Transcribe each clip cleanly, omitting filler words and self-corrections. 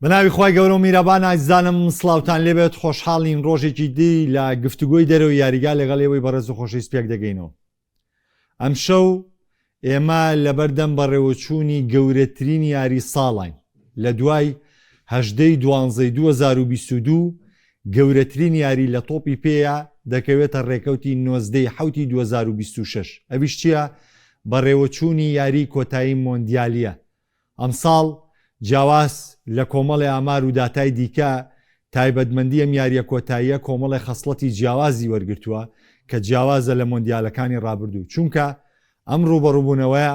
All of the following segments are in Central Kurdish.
بەناوی خوای گەورە و میرەبان ئازیزانم سڵاوتان لێبێت خۆشحاڵین ڕۆژێکی دی لە گفتوگۆی دەرەوەی یاریگا لەگەڵ ئێوەی بەڕێز و خۆشەویست پێک دەگەینەوە ئەمشەو ئێمە لەبەردەم بەڕێوەچوونی گەورەترین یاری ساڵین لە دوای هەژدەی دوانزەی 2022 گەورەترین یاری لە تۆپی پێیە دەکەوێتە ڕێکەوتی نۆزدەی حوتی 2026 ئەویش چییە؟ بەڕێوەچوونی یاری کۆتایی مۆندیالیە ئەمساڵ جیاواز لە کۆمەڵێ ئامار و داتای دیکە، تایبەتمەندی ئەم یارییە کۆتاییە کۆمەڵێ خەسڵەتی جیاوازی وەرگرتووە کە جیاوازە لە مۆندیالەکانی رابردوو، چونکە ئەم رووبەڕووبوونەوەیە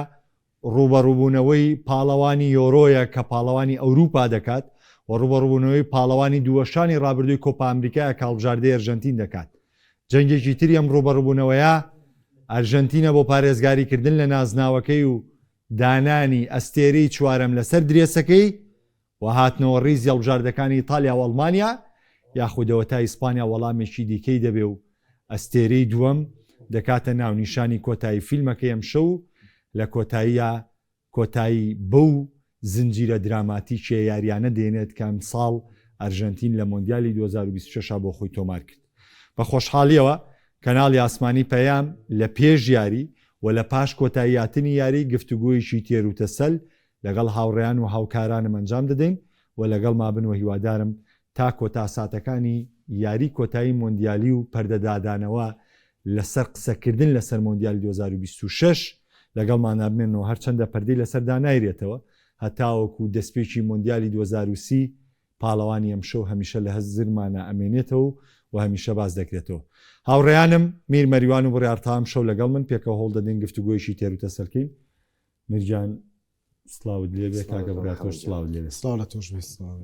رووبەڕووبوونەوەی پاڵەوانی یۆرۆیە کە پاڵەوانی ئەوروپا دەکات و رووبەڕووبوونەوەی پاڵەوانی دووەشانی رابردووی کۆپا ئەمریکایە کە هەڵبژاردەی ئەرژەنتین دەکات. جەنگێکی تری ئەم رووبەڕووبوونەوەیە ئەرژەنتینە بۆ پارێزگاریکردن لە نازناوەکەی و دانانی ئەستێرەی چوارەم لەسەر درێسەکەی و هاتنەوە ڕیزی هەڵبژاردەکانی ئیتالیا و ئەڵمانیا، یاخود ئەوەتا ئیسپانیا وەڵامێکی دیکەی دەبێ و ئەستێرەی دووەم دەکاتە ناونیشانی کۆتایی فیلمەکەی ئەمشەو و لە کۆتاییا کۆتایی بەو زنجیرە دراماتیکیە یاریانە دێنێت کە ئەمساڵ ئەرژەنتین لە مۆندیالی 2026 بۆ خۆی تۆمار کرد. بە خۆشحاڵیەوە کەناڵی ئاسمانی پەیام لە پێش یاری و لە پاش کۆتاییاتنی یاری گفتوگۆیەکی تێروتەسەل لەگەڵ هاوڕێیان و هاوکارانم ئەنجام دەدەین و لەگەڵما بن و هیوادارم تا کۆتا ساتەکانی یاری کۆتایی مۆندیالی و پەردەدادانەوە لەسەر قسەکردن لەسەر مۆندیالی 2026 لەگەڵمانا بمێنەوە هەرچەندە پەردەی لەسەر دانایرێتەوە هەتاوەکو دەستپێکی مۆندیالی 2030 پاڵەوانی ئەمشەو هەمیشە لە هزرمانا ئەمێنێتەوە و هەمیشە باس دەکرێتەوە. هاوڕێیانم میر مەریوان و بڕیار تا ئەمشەو لەگەڵ من پێکەوە هەوڵ دەدەین گفتوگۆیەکی تێروتەسەل کەین. میر گیان سڵاوت لێبێ، کاکە بڕیار تۆش سڵاوت لێبێ. سڵاو لە تۆش بێ سڵاو.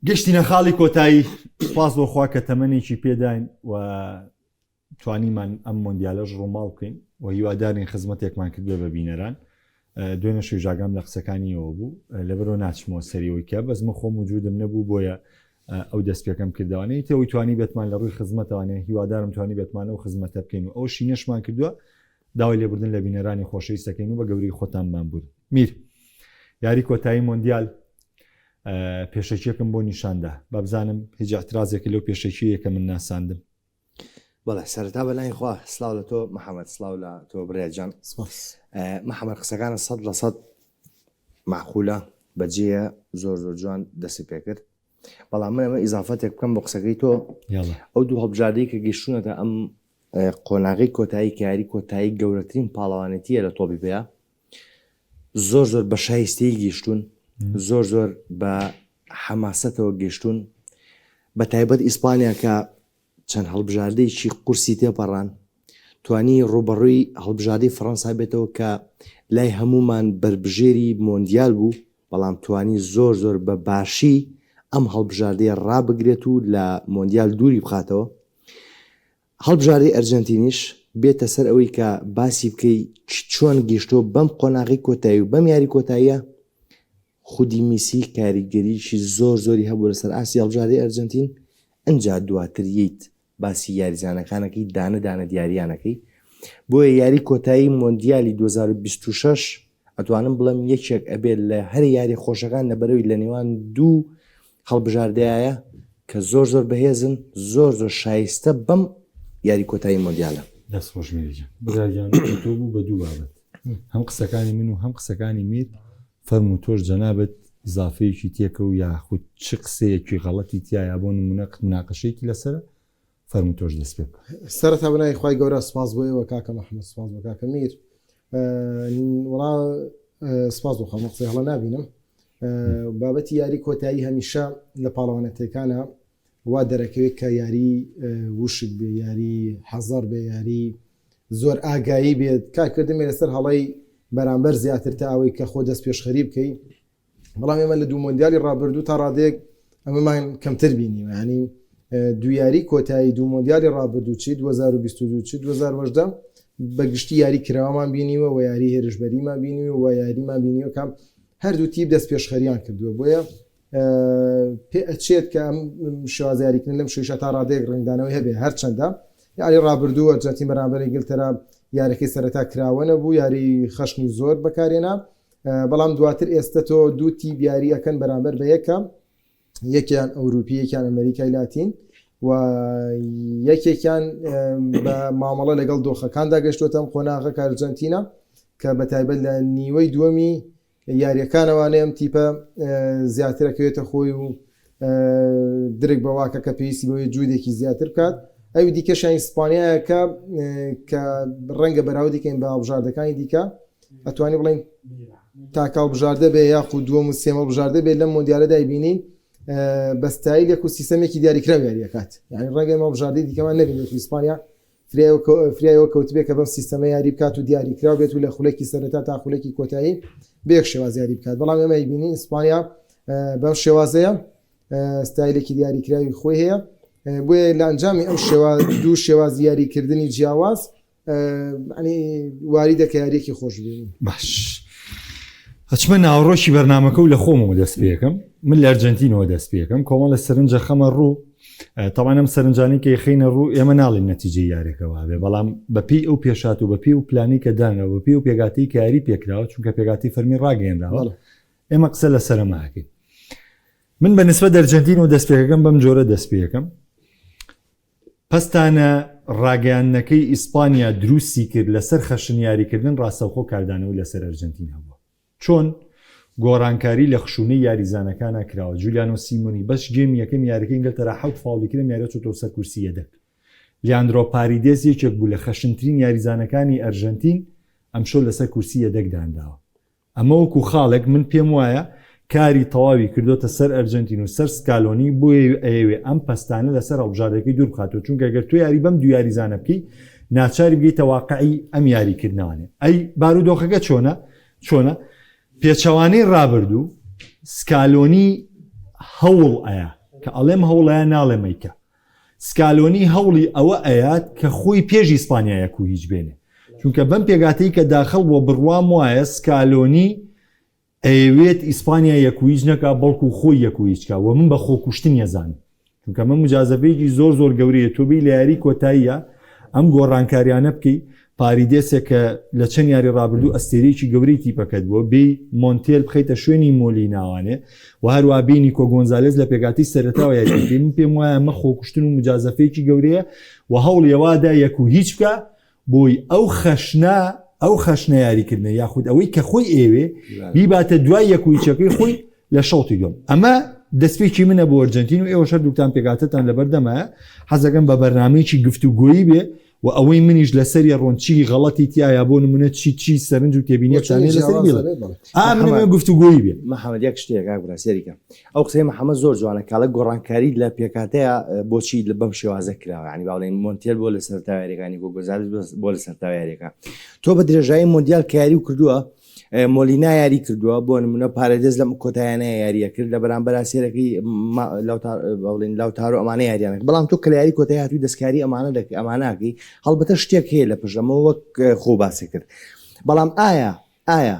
گەشتینە خاڵی کۆتایی، سوپاس بۆ خوا کە تەمەنێکی پێداین و توانیمان ئەم مۆندیالەش ڕووماڵ بکەین و هیوادارین خزمەتێکمان کردبێ بە بینەران. دوێنێ شەویش ئاگام لە قسەکانیەوە بوو، لەبەرەوە ناچمەوە سەری ئەوەی کە بەس من خۆم وجودم نەبوو بۆیە ئەو دەستپێکەم کردەوانەی تەوەی توانی بێتمان لە ڕووی خزمەتەوانێ هیوادارم توانی بێتمان ئەو خزمەتە بکەین و ئەو شینەشمان کردووە داوای لێبوردن لە بینەرانی خۆشەویست دەکەین و بە گەورەی خۆتانمان بوون. میر یاری کۆتایی مۆندیال پێشەکیەکم بۆ نیشاندا بابزانم هیچ اعترازێکی لەو پێشەکیەیە کە من ناساندم. بەڵێ سەرەتا بە ناوی خوا سلاو لە تۆ محەممەد سلاو لە تۆ بریا جان سپاس. محەممەد قسەکانە 100% معقولە بەجێیە زۆر زۆر جوان دەستی پێکرد بەڵام من ئەمە ئیزافەتێک بکەم بۆ قسەکەی تۆ ئەو دوو هەڵبژاردەی کە گەیشتوونەتە ئەم قۆناغی کۆتایی کاری کۆتایی گەورەترین پاڵەوانێتیە لە تۆپی پێ زۆر زۆر بە شایستەی گەیشتون زۆر زۆر بە حەماسەتەوە گەیشتون بە تایبەت ئیسپانیا کە چەند هەڵبژاردەیەکی قورسی تێپەڕان، توانی ڕووبەڕووی هەڵبژاردەی فەڕەنسا بێتەوە کە لای هەموومان بەربژێری مۆندیال بوو، بەڵام توانی زۆر زۆر بە باشی ئەم هەڵبژاردەیە ڕابگرێت و لە مۆندیال دووری بخاتەوە. هەڵبژاردەی ئەرجەنتینیش بێتە سەر ئەوەی کە باسی بکەی چۆن گەیشتووە بەم قۆناغەی کۆتایی و بەم یاری کۆتاییە، خودی میسی کاریگەریی زۆر زۆری هەبوو لەسەر ئاستی هەڵبژاردەی ئەرجەنتین، ئنجا دواتر یەیت باسی یاریزانەکانەکەی دانە دانە دیاریانەکەی، بۆیە یاری کۆتایی مۆندیالی 2026 ئەتوانم بڵێم یەکێک ئەبێت لە هەرە یاری خۆشەکان لەبەرەوەی لە نێوان دوو هەڵبژاردەیە کە زۆر زۆر بەهێزن زۆر زۆر شایستە بەم یاری کۆتایی مۆندیالە. دەست خۆش میری گیان. برا گیان تۆ بوو بە دوو بابەت هەم قسەکانی من و هەم قسەکانی میر فەرموو تۆش جەنابت ئیزافەیەکی تێکە و یاخود چ قسەیەکی غەڵەتی تیایە بۆ نموونە مناقەشەیەکی لەسەرە فەرموو تۆش دەست پێ بکە. سەرەتا بە ناوی خوای گەورە سوپاس بۆ ئێوە کاکە محمد سوپاس بۆ کاکە میر وەڵا سوپاس بۆ خوا من قسەی هەڵە نابینم بابەتی یاری کۆتایی هەمیشە لە پاڵەوانەتەکانە وا دەرەکەوێت کە یاری وشک بێ یاری حەزەر بێ یاری زۆر ئاگایی بێت کارکردن بێ لەسەر هەڵەی بەرامبەر زیاتر تا ئەوەی کە خۆ دەست پێشخەری بکەی بەڵام ئێمە لە دوو مۆندیالی ڕابردوو تا ڕادەیەک ئەمەمان کەمتر بینیوە ینی دوو یاری کۆتایی دوو مۆندیالی ڕابردوو چی 2022 چی 2018 بە گشتی یاری کراوەمان بینیوە و یاری هێرشبەریمان بینیوە و یاریمان بینیوە کام هەردوو تیپ دەست پێشخەریان کردووە بۆیە پێ ئەچێت کە ئەم شێوازە یاریکردن لەم شەویشا تا ڕادەیەک ڕەنگدانەوەی هەبێ هەرچەندە یاری ڕابردوو ئەرجەنتین بەرامبەر ئینگلتەرا یاریەکەی سەرەتا کراوە نەبوو یاری خەشنی زۆر بەکارێنا. بەڵام دواتر ئێستا تۆ دوو تیپ یاری ئەکەن بەرامبەر بە یەکە یەکیان ئەوروپی یەکیان ئەمریکای لاتین و یەکێکیان بە مامەڵە لەگەڵ دۆخەکاندا گەشتوەتەم قۆناغە کە ئەرجەنتینە کە بە تایبەت لە نیوەی دووەمی یاریەکانەوانەیە ئەم تیپە زیاترەکەوێتە خۆی و درک بەواکە کە پێویستی بەوەی جوودێکی زیاتر بکات ئەوی دیکەشیان ئیسپانیایە کە کە ڕەنگە بەراوردی کەین بە هەڵبژاردەکانی دیکە ئەتوانی بڵین تاکە هەڵبژاردە بێ یاخود دووەم و سێمە بژاردە بێ لەم مۆندیالەدای بینین بە ستایلێک و سیستەمێکی دیاریکراو یاریەکات یعنی ڕەنگە ئێمە هەڵبژاردەی دیکەمان نەبینێت ئیسپانیا فریایەوە کەوتبێ کە بەم سیستەمە یاری بکات و دیاریکراو بێت و لە خولەکی سەرەتا تا خولەکی کۆتایی بە یەک شێواز یاری بکات بەڵام ئێمە ئەیبینین ئیسپانیا بەم شێوازەیە ستایلێکی دیاریکراوی خۆی هەیە بۆیە لە ئەنجامی ئەم شێوا دوو شێواز یاریکردنی جیاواز ینی واری دەکە یاریەکی خۆش بینی باش ئەچمە ناوەڕۆکی بەرنمەکە و لە خۆمەوە دەست پێەکەم من لە ئەرجنتینەوە دەست پێەکەم کۆمەڵە سەرنجە خەمە ڕوو تاوان ئەم سەرنجانی کە یخینە ڕوو ئێمە ناڵین نەتیجەی یارێکەوە بێ بەڵام بەپی ئەو پێشات و بەپی و پلانی کە دانرا بەپی و پێگاتی کە یاری پێکراوە چونکە پێگاتی فەرمی ڕاگەیەنراوە ئێمە قسە لەسەر ماکەین من بە نسبە دەرجنتین و دەستپێکەکەم بەم جۆرە دەستپێکەم پەستانە ڕاگەیاندنەکەی ئیسپانیا دروستی کرد لەسەر خەشن یاریکردن ڕاستەوخۆ کاردانەوەی لەسەر ئەرجەنتین هەبووە. چۆن؟ گۆڕانکاری لە خشونەی یاریزانەکانا کراوە، جولیانۆ سیمۆنی بەس گێمی یەکەمی یاریەکەی ئینگلتەرا حەوت فاوڵی کرد ئەم یاریە چۆتەوە سەر کورسی یەدەگ. لیاندرۆ پاریدێس یەکێک بوو لە خەشنترین یاریزانەکانی ئەرژەنتین ئەمشەو لەسەر کورسی یەدەگ دانراوە. ئەمە وەکو خاڵێک من پێم وایە کاری تەواوی کردۆتە سەر ئەرجەنتین و سەر سکالۆنی بۆیە ئەیەوێ ئەم پەستانە لەسەر هەڵبژاردەکەی دوور بخاتەوە چونکە گەر تۆ یاری بەم دوو یاریزانە بکەی ناچاری بگەیتە واقعی ئەم یاریکردنەوانێ ئەی بارودۆخەکە چۆنە چۆنە پێچەوانەی ڕابردوو سکالۆنی هەوڵ ئەیا کە ئەڵێم هەوڵەیە ناڵێم ئەیکە سکالۆنی هەوڵی ئەوە ئەیات کە خۆی پێش ئیسپانیا یەک و هیچ بێنێ چونکە بەم پێگاتەی کە داخڵ بووە بڕوام وایە سکالۆنی ئەیەوێت ئیسپانیا یەک و هیچ نەکا بەڵکو خۆی یەک و هیچ کا و من بە خۆکوشتن یەزانم چونکە ئەمە مجازەفەیەکی زۆر زۆر گەورەیە تۆ بێی لە یاری کۆتاییە ئەم گۆڕانکاریانە بکەی پاریدێسێک کە لە چەند یاری ڕابردوو ئەستێرەیەکی گەورەی تیپەکەت بووە بێی مۆنتێل بخەیتە شوێنی مۆلیناوانێ و هەروە بێی نیکۆ گۆنزالێز لە پێکاتی سەرەتاوە یاری بکەی من پێم وایە ئەمە خۆکوشتن و مجازەفەیەکی گەورەیە و هەوڵی ئەوەدا یەک و هیچ بکە بۆی ئەو خەشنە ئەو خەشنە یاریکردنە یاخود ئەوەی کە خۆی ئێوێ بیباتە دوای یەک و هیچەکەی خۆی لە شەوتی دوم ئەمە دەستپێکی منە بۆ ئەرجەنتین و ئێوەش هەردووکتان پێکهاتەتان لەبەردەمایە حەزەکەم بە بەرنامەیەکی گفتوگۆیی بێ و ئەوەی منیش لەسەری ڕۆن چی غەڵەتی تایە بۆ نمونە چی چی سەرنج و تێبینیەکتان هەیە لەسەری بڵێ ئا من ئەمەوێ گفتوگۆیی بێ. محەمەد یەک شتێک کاک برا سەیری کە ئەو قسەی محەمەد زۆر جوانە کاڵە گۆڕانکاری لە پێکهاتەیە بۆچی لە بەم شێوازە کراوە یانی با بڵێین مۆنتێل بۆ لە سەرەتا یاریەکانی گۆ گۆزالێز بۆ لە سەرەتا یاریەکە تۆ بە درێژایی مۆندیال کە یاری و کردووە مۆلینا یاری کردووە بۆ نمونە پارێدێز لەم کۆتایانە یاریە کرد لە بەرامبەرا سێرەکەی بڵین لاوتارۆ ئەمانە یاریانە بەڵام تۆ کە لە یاری کۆتایی هاتووی دەستکاری ئەمانە دەکەی ئەماناکەی هەڵبەتە شتێک هەیە لە پشت ئەمە وەک خۆ باسی کرد بەڵام ئایا ئایا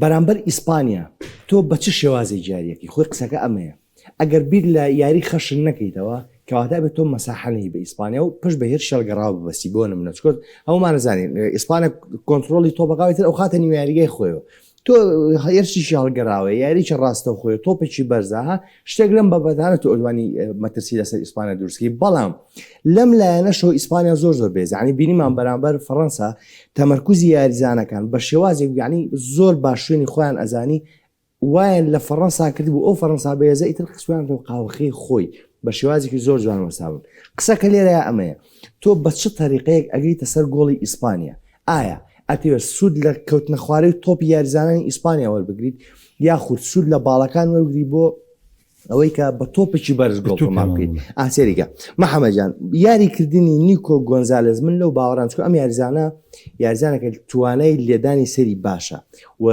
بەرامبەر ئیسپانیا تۆ بە چ شێوازێک یاریەکەی خۆی قسەکە ئەمەیە ئەگەر بیر لە یاری خەشن نەکەیتەوە کەواتە ئەبێت تۆ مەساحە نەی بە ئیسپانیا و پشت بە هێرشی هەڵگەڕاوە ببەستی بۆ نمونە چکۆ هەموومان ئەزانین ئیسپانیا کۆنترۆڵی تۆپەکە تر ئەو خاتە نیو یاریگای خۆیەوە تۆ هێرشیشی هەڵگەراوە یاریی ڕاستەوخۆیە تۆپێکی بەرزە ها شتێک لەم بابەتانە تۆ ئەتوانی مەترسی لەسەر ئیسپانیا دروستکەی بەڵام لەم لایەنەشەوە ئیسپانیا زۆر زۆر بێزانی بینیمان بەرامبەر فەڕەنسا تەمەرکوزی یاریزانەکان بە شێوازێک یعنی زۆر باش شوێنی خۆیان ئەزانی وایان لە فەڕەنسا کردبوو ئەو فەڕەنسا بەهێزە ئیتر خستویانەوە قاوخەی خۆی بە شێوازێکی زۆر جوان وەستابوون قسەکە لێرەیە ئەمەیە تۆ بە چ تەریقەیەک ئەگەیتە سەر گۆڵی ئیسپانیا ئایا ئەتەوێت سوود لە کەوتنە خوارەوەی تۆپی یاریزانانی ئیسپانیا وەربگریت یاخود سوود لە باڵەکان وەرگری بۆ ئەوەی کە بە تۆپێکی بەرز گۆڵ تۆمار بکەیت ئاسێریکە محەممەجان یاریکردنی نیکۆ گۆنزالێز من لەو باوەڕان چکە ئەم یاریزانە یاریزانەکە توانای لێدانی سەری باشە و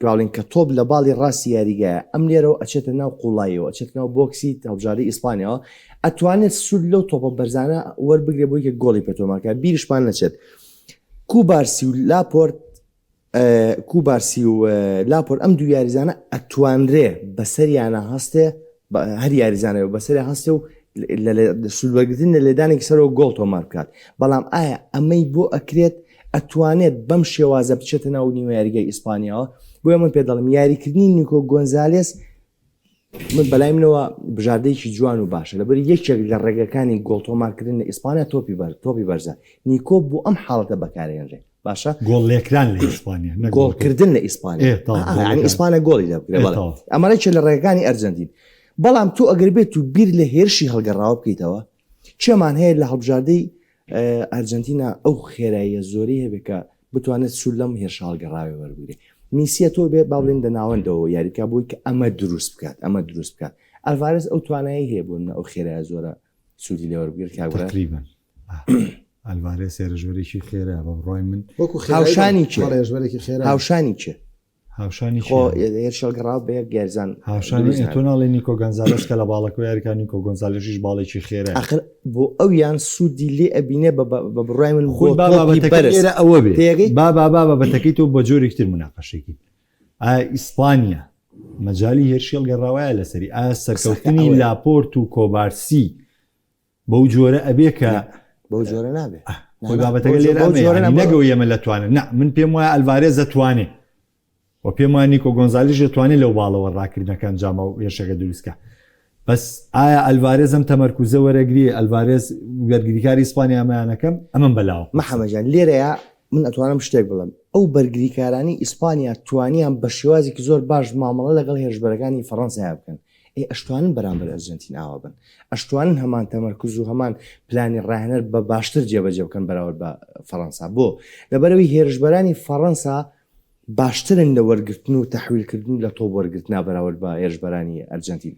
گاڵین کە تۆپ لە باڵی ڕاستی یاریگایە، ئەم لێرەوە ئەچێتە ناو قوڵاییەوە، ئەچێتە ناو بۆکسی هەڵبژاردەی ئیسپانیاوە، ئەتوانێت سوود لەو تۆپە بەرزانە وەربگرێت بۆی کە گۆڵی پێ تۆمار کات، بیریشمان نەچێت کوبارسی و لاپۆرت کوبارسی و لاپۆرت ئەم دوو یاریزانە ئەتوانرێ بەسەریانە هەستێ هەر یاریزانێک بەسەریان هەستێ و سوودوەرگرتن لە لێدانێکی سەرەوە گۆڵ تۆمار بکات، بەڵام ئایا ئەمەی بۆ ئەکرێت؟ ئەتوانێت بەم شێوازە بچێتە ناو نیوە یاریگای ئیسپانیاوە بۆیە من پێ دەڵێم یاریکردنی نیکۆ گۆنزالێس من بەلای منەوە بژاردەیەکی جوان و باشە لەبەر یەکێک لە ڕێگەکانی گۆڵ تۆمارکردن لە ئیسپانیا تۆپی بەر تۆپی بەرزە نیکۆ بۆ ئەم حاڵەتە بەکارێنرێ باشە گۆڵ لێکران لە ئیسپانیا نەک گۆڵکردن لە ئیسپانیا ئێ، تەواو، ئا، یعنی گۆڵەکان. ئیسپانیا گۆڵی لێ بکرێ ئێ، بەڵێ تەواو. ئەمە یەکێ لە ڕێگەکانی ئەرجەنتین بەڵام تۆ ئەگەر بێت و بیر لە هێرشی هەڵگەڕاوە بکەیتەوە کێمان هەیە لە هەڵبژاردەی ئەرجەنتینا ئەو خێراییە زۆرەی هەبێت کە بتوانێت سوود لەم هێرشە هەڵگەڕاوێ وەربگرێت. میسیە تۆ بێ با بڵێین لە ناوەندەوە یاری بکات بۆی کە ئەمە دروست بکات ئەمە دروست بکات. ئەلڤارێز ئەو توانایەی هەیە بۆ نمونە ئەو خێرایە زۆرە سوودی لێ وەربگرێت کاک برا. تەقریبەن ئەلڤارێز هێرشبەرێکی خێرایە بە بڕوای من. وەکو خێرایی هاوشانی کێ؟ بەڵێ هێرشبەرێکی خێرایە. هاوشانی کێ؟ هاوشانی خۆ هێرش هەڵگەڕاو بە یەک یاریزان هاوشانی دروست تۆ نابێت. ناڵێ نیکۆ گەنزالێس کە لە باڵەکەوە یاریکا نیکۆ گۆنزالێشیش باڵێکی خێرایە. ئاخر بۆ ئەویان سوودی لێ ئەبینێ بە بە بڕوای من بۆ خۆی با تۆپی بابەتەکە بەرز لێرە ئەوە بێ تێگەی؟ با با با بابەتەکەی تۆ بە جۆرێکی تر مناقەشەی ئایا ئیسپانیا مەجالی هێرشی هەڵگەڕاوایە لەسەری ئایا قسەکە سەرکەوتنی ئەوەیە. لاپۆرت و کۆبارسی بەو جۆرە ئەبێ کە بەو جۆرە نابێ خۆی بابەتەکە لێرە نەگەو ئێمە لە توانێت نا من پێم وایە ئەلڤارێز دەتوانێ و پێم وایە نیکۆ گۆنزالیش دەتوانێت لەو باڵەوە ڕاکردنەکە ئەنجامە و هێرشەکە دروستکە بەس ئایا ئەلڤارێز ئەم تەمەرکوزە وەرەگری ئەلڤارێز بەرگریکاری ئیسپانیا ئەمەیانەکەم ئەمەم بەلاوە محەمەجان لێرەیە من ئەتوانم شتێک بڵێم ئەو بەرگریکارانی ئیسپانیا توانیان بە شێوازێکی زۆر باش مامەڵە لەگەڵ هێرشبەرەکانی فەڕەنسایا بکەن ئێ ئەشتوانن بەرامبەر ئەرجەنتین ئاوا بن؟ ئەشتوانن هەمان تەمەرکوز و هەمان پلانی ڕاهێنەر بە باشتر جێبەجێ بکەن بەراورد بە فەڕەنسا؟ بۆ؟ لەبەرئەوەی هێرشبەرانی فەڕەنسا باشترن لە وەرگرتن و تەحویلکردن و لە تۆپ وەرگرتنا بەراورد بە هێرشبەرانی ئەرجەنتین.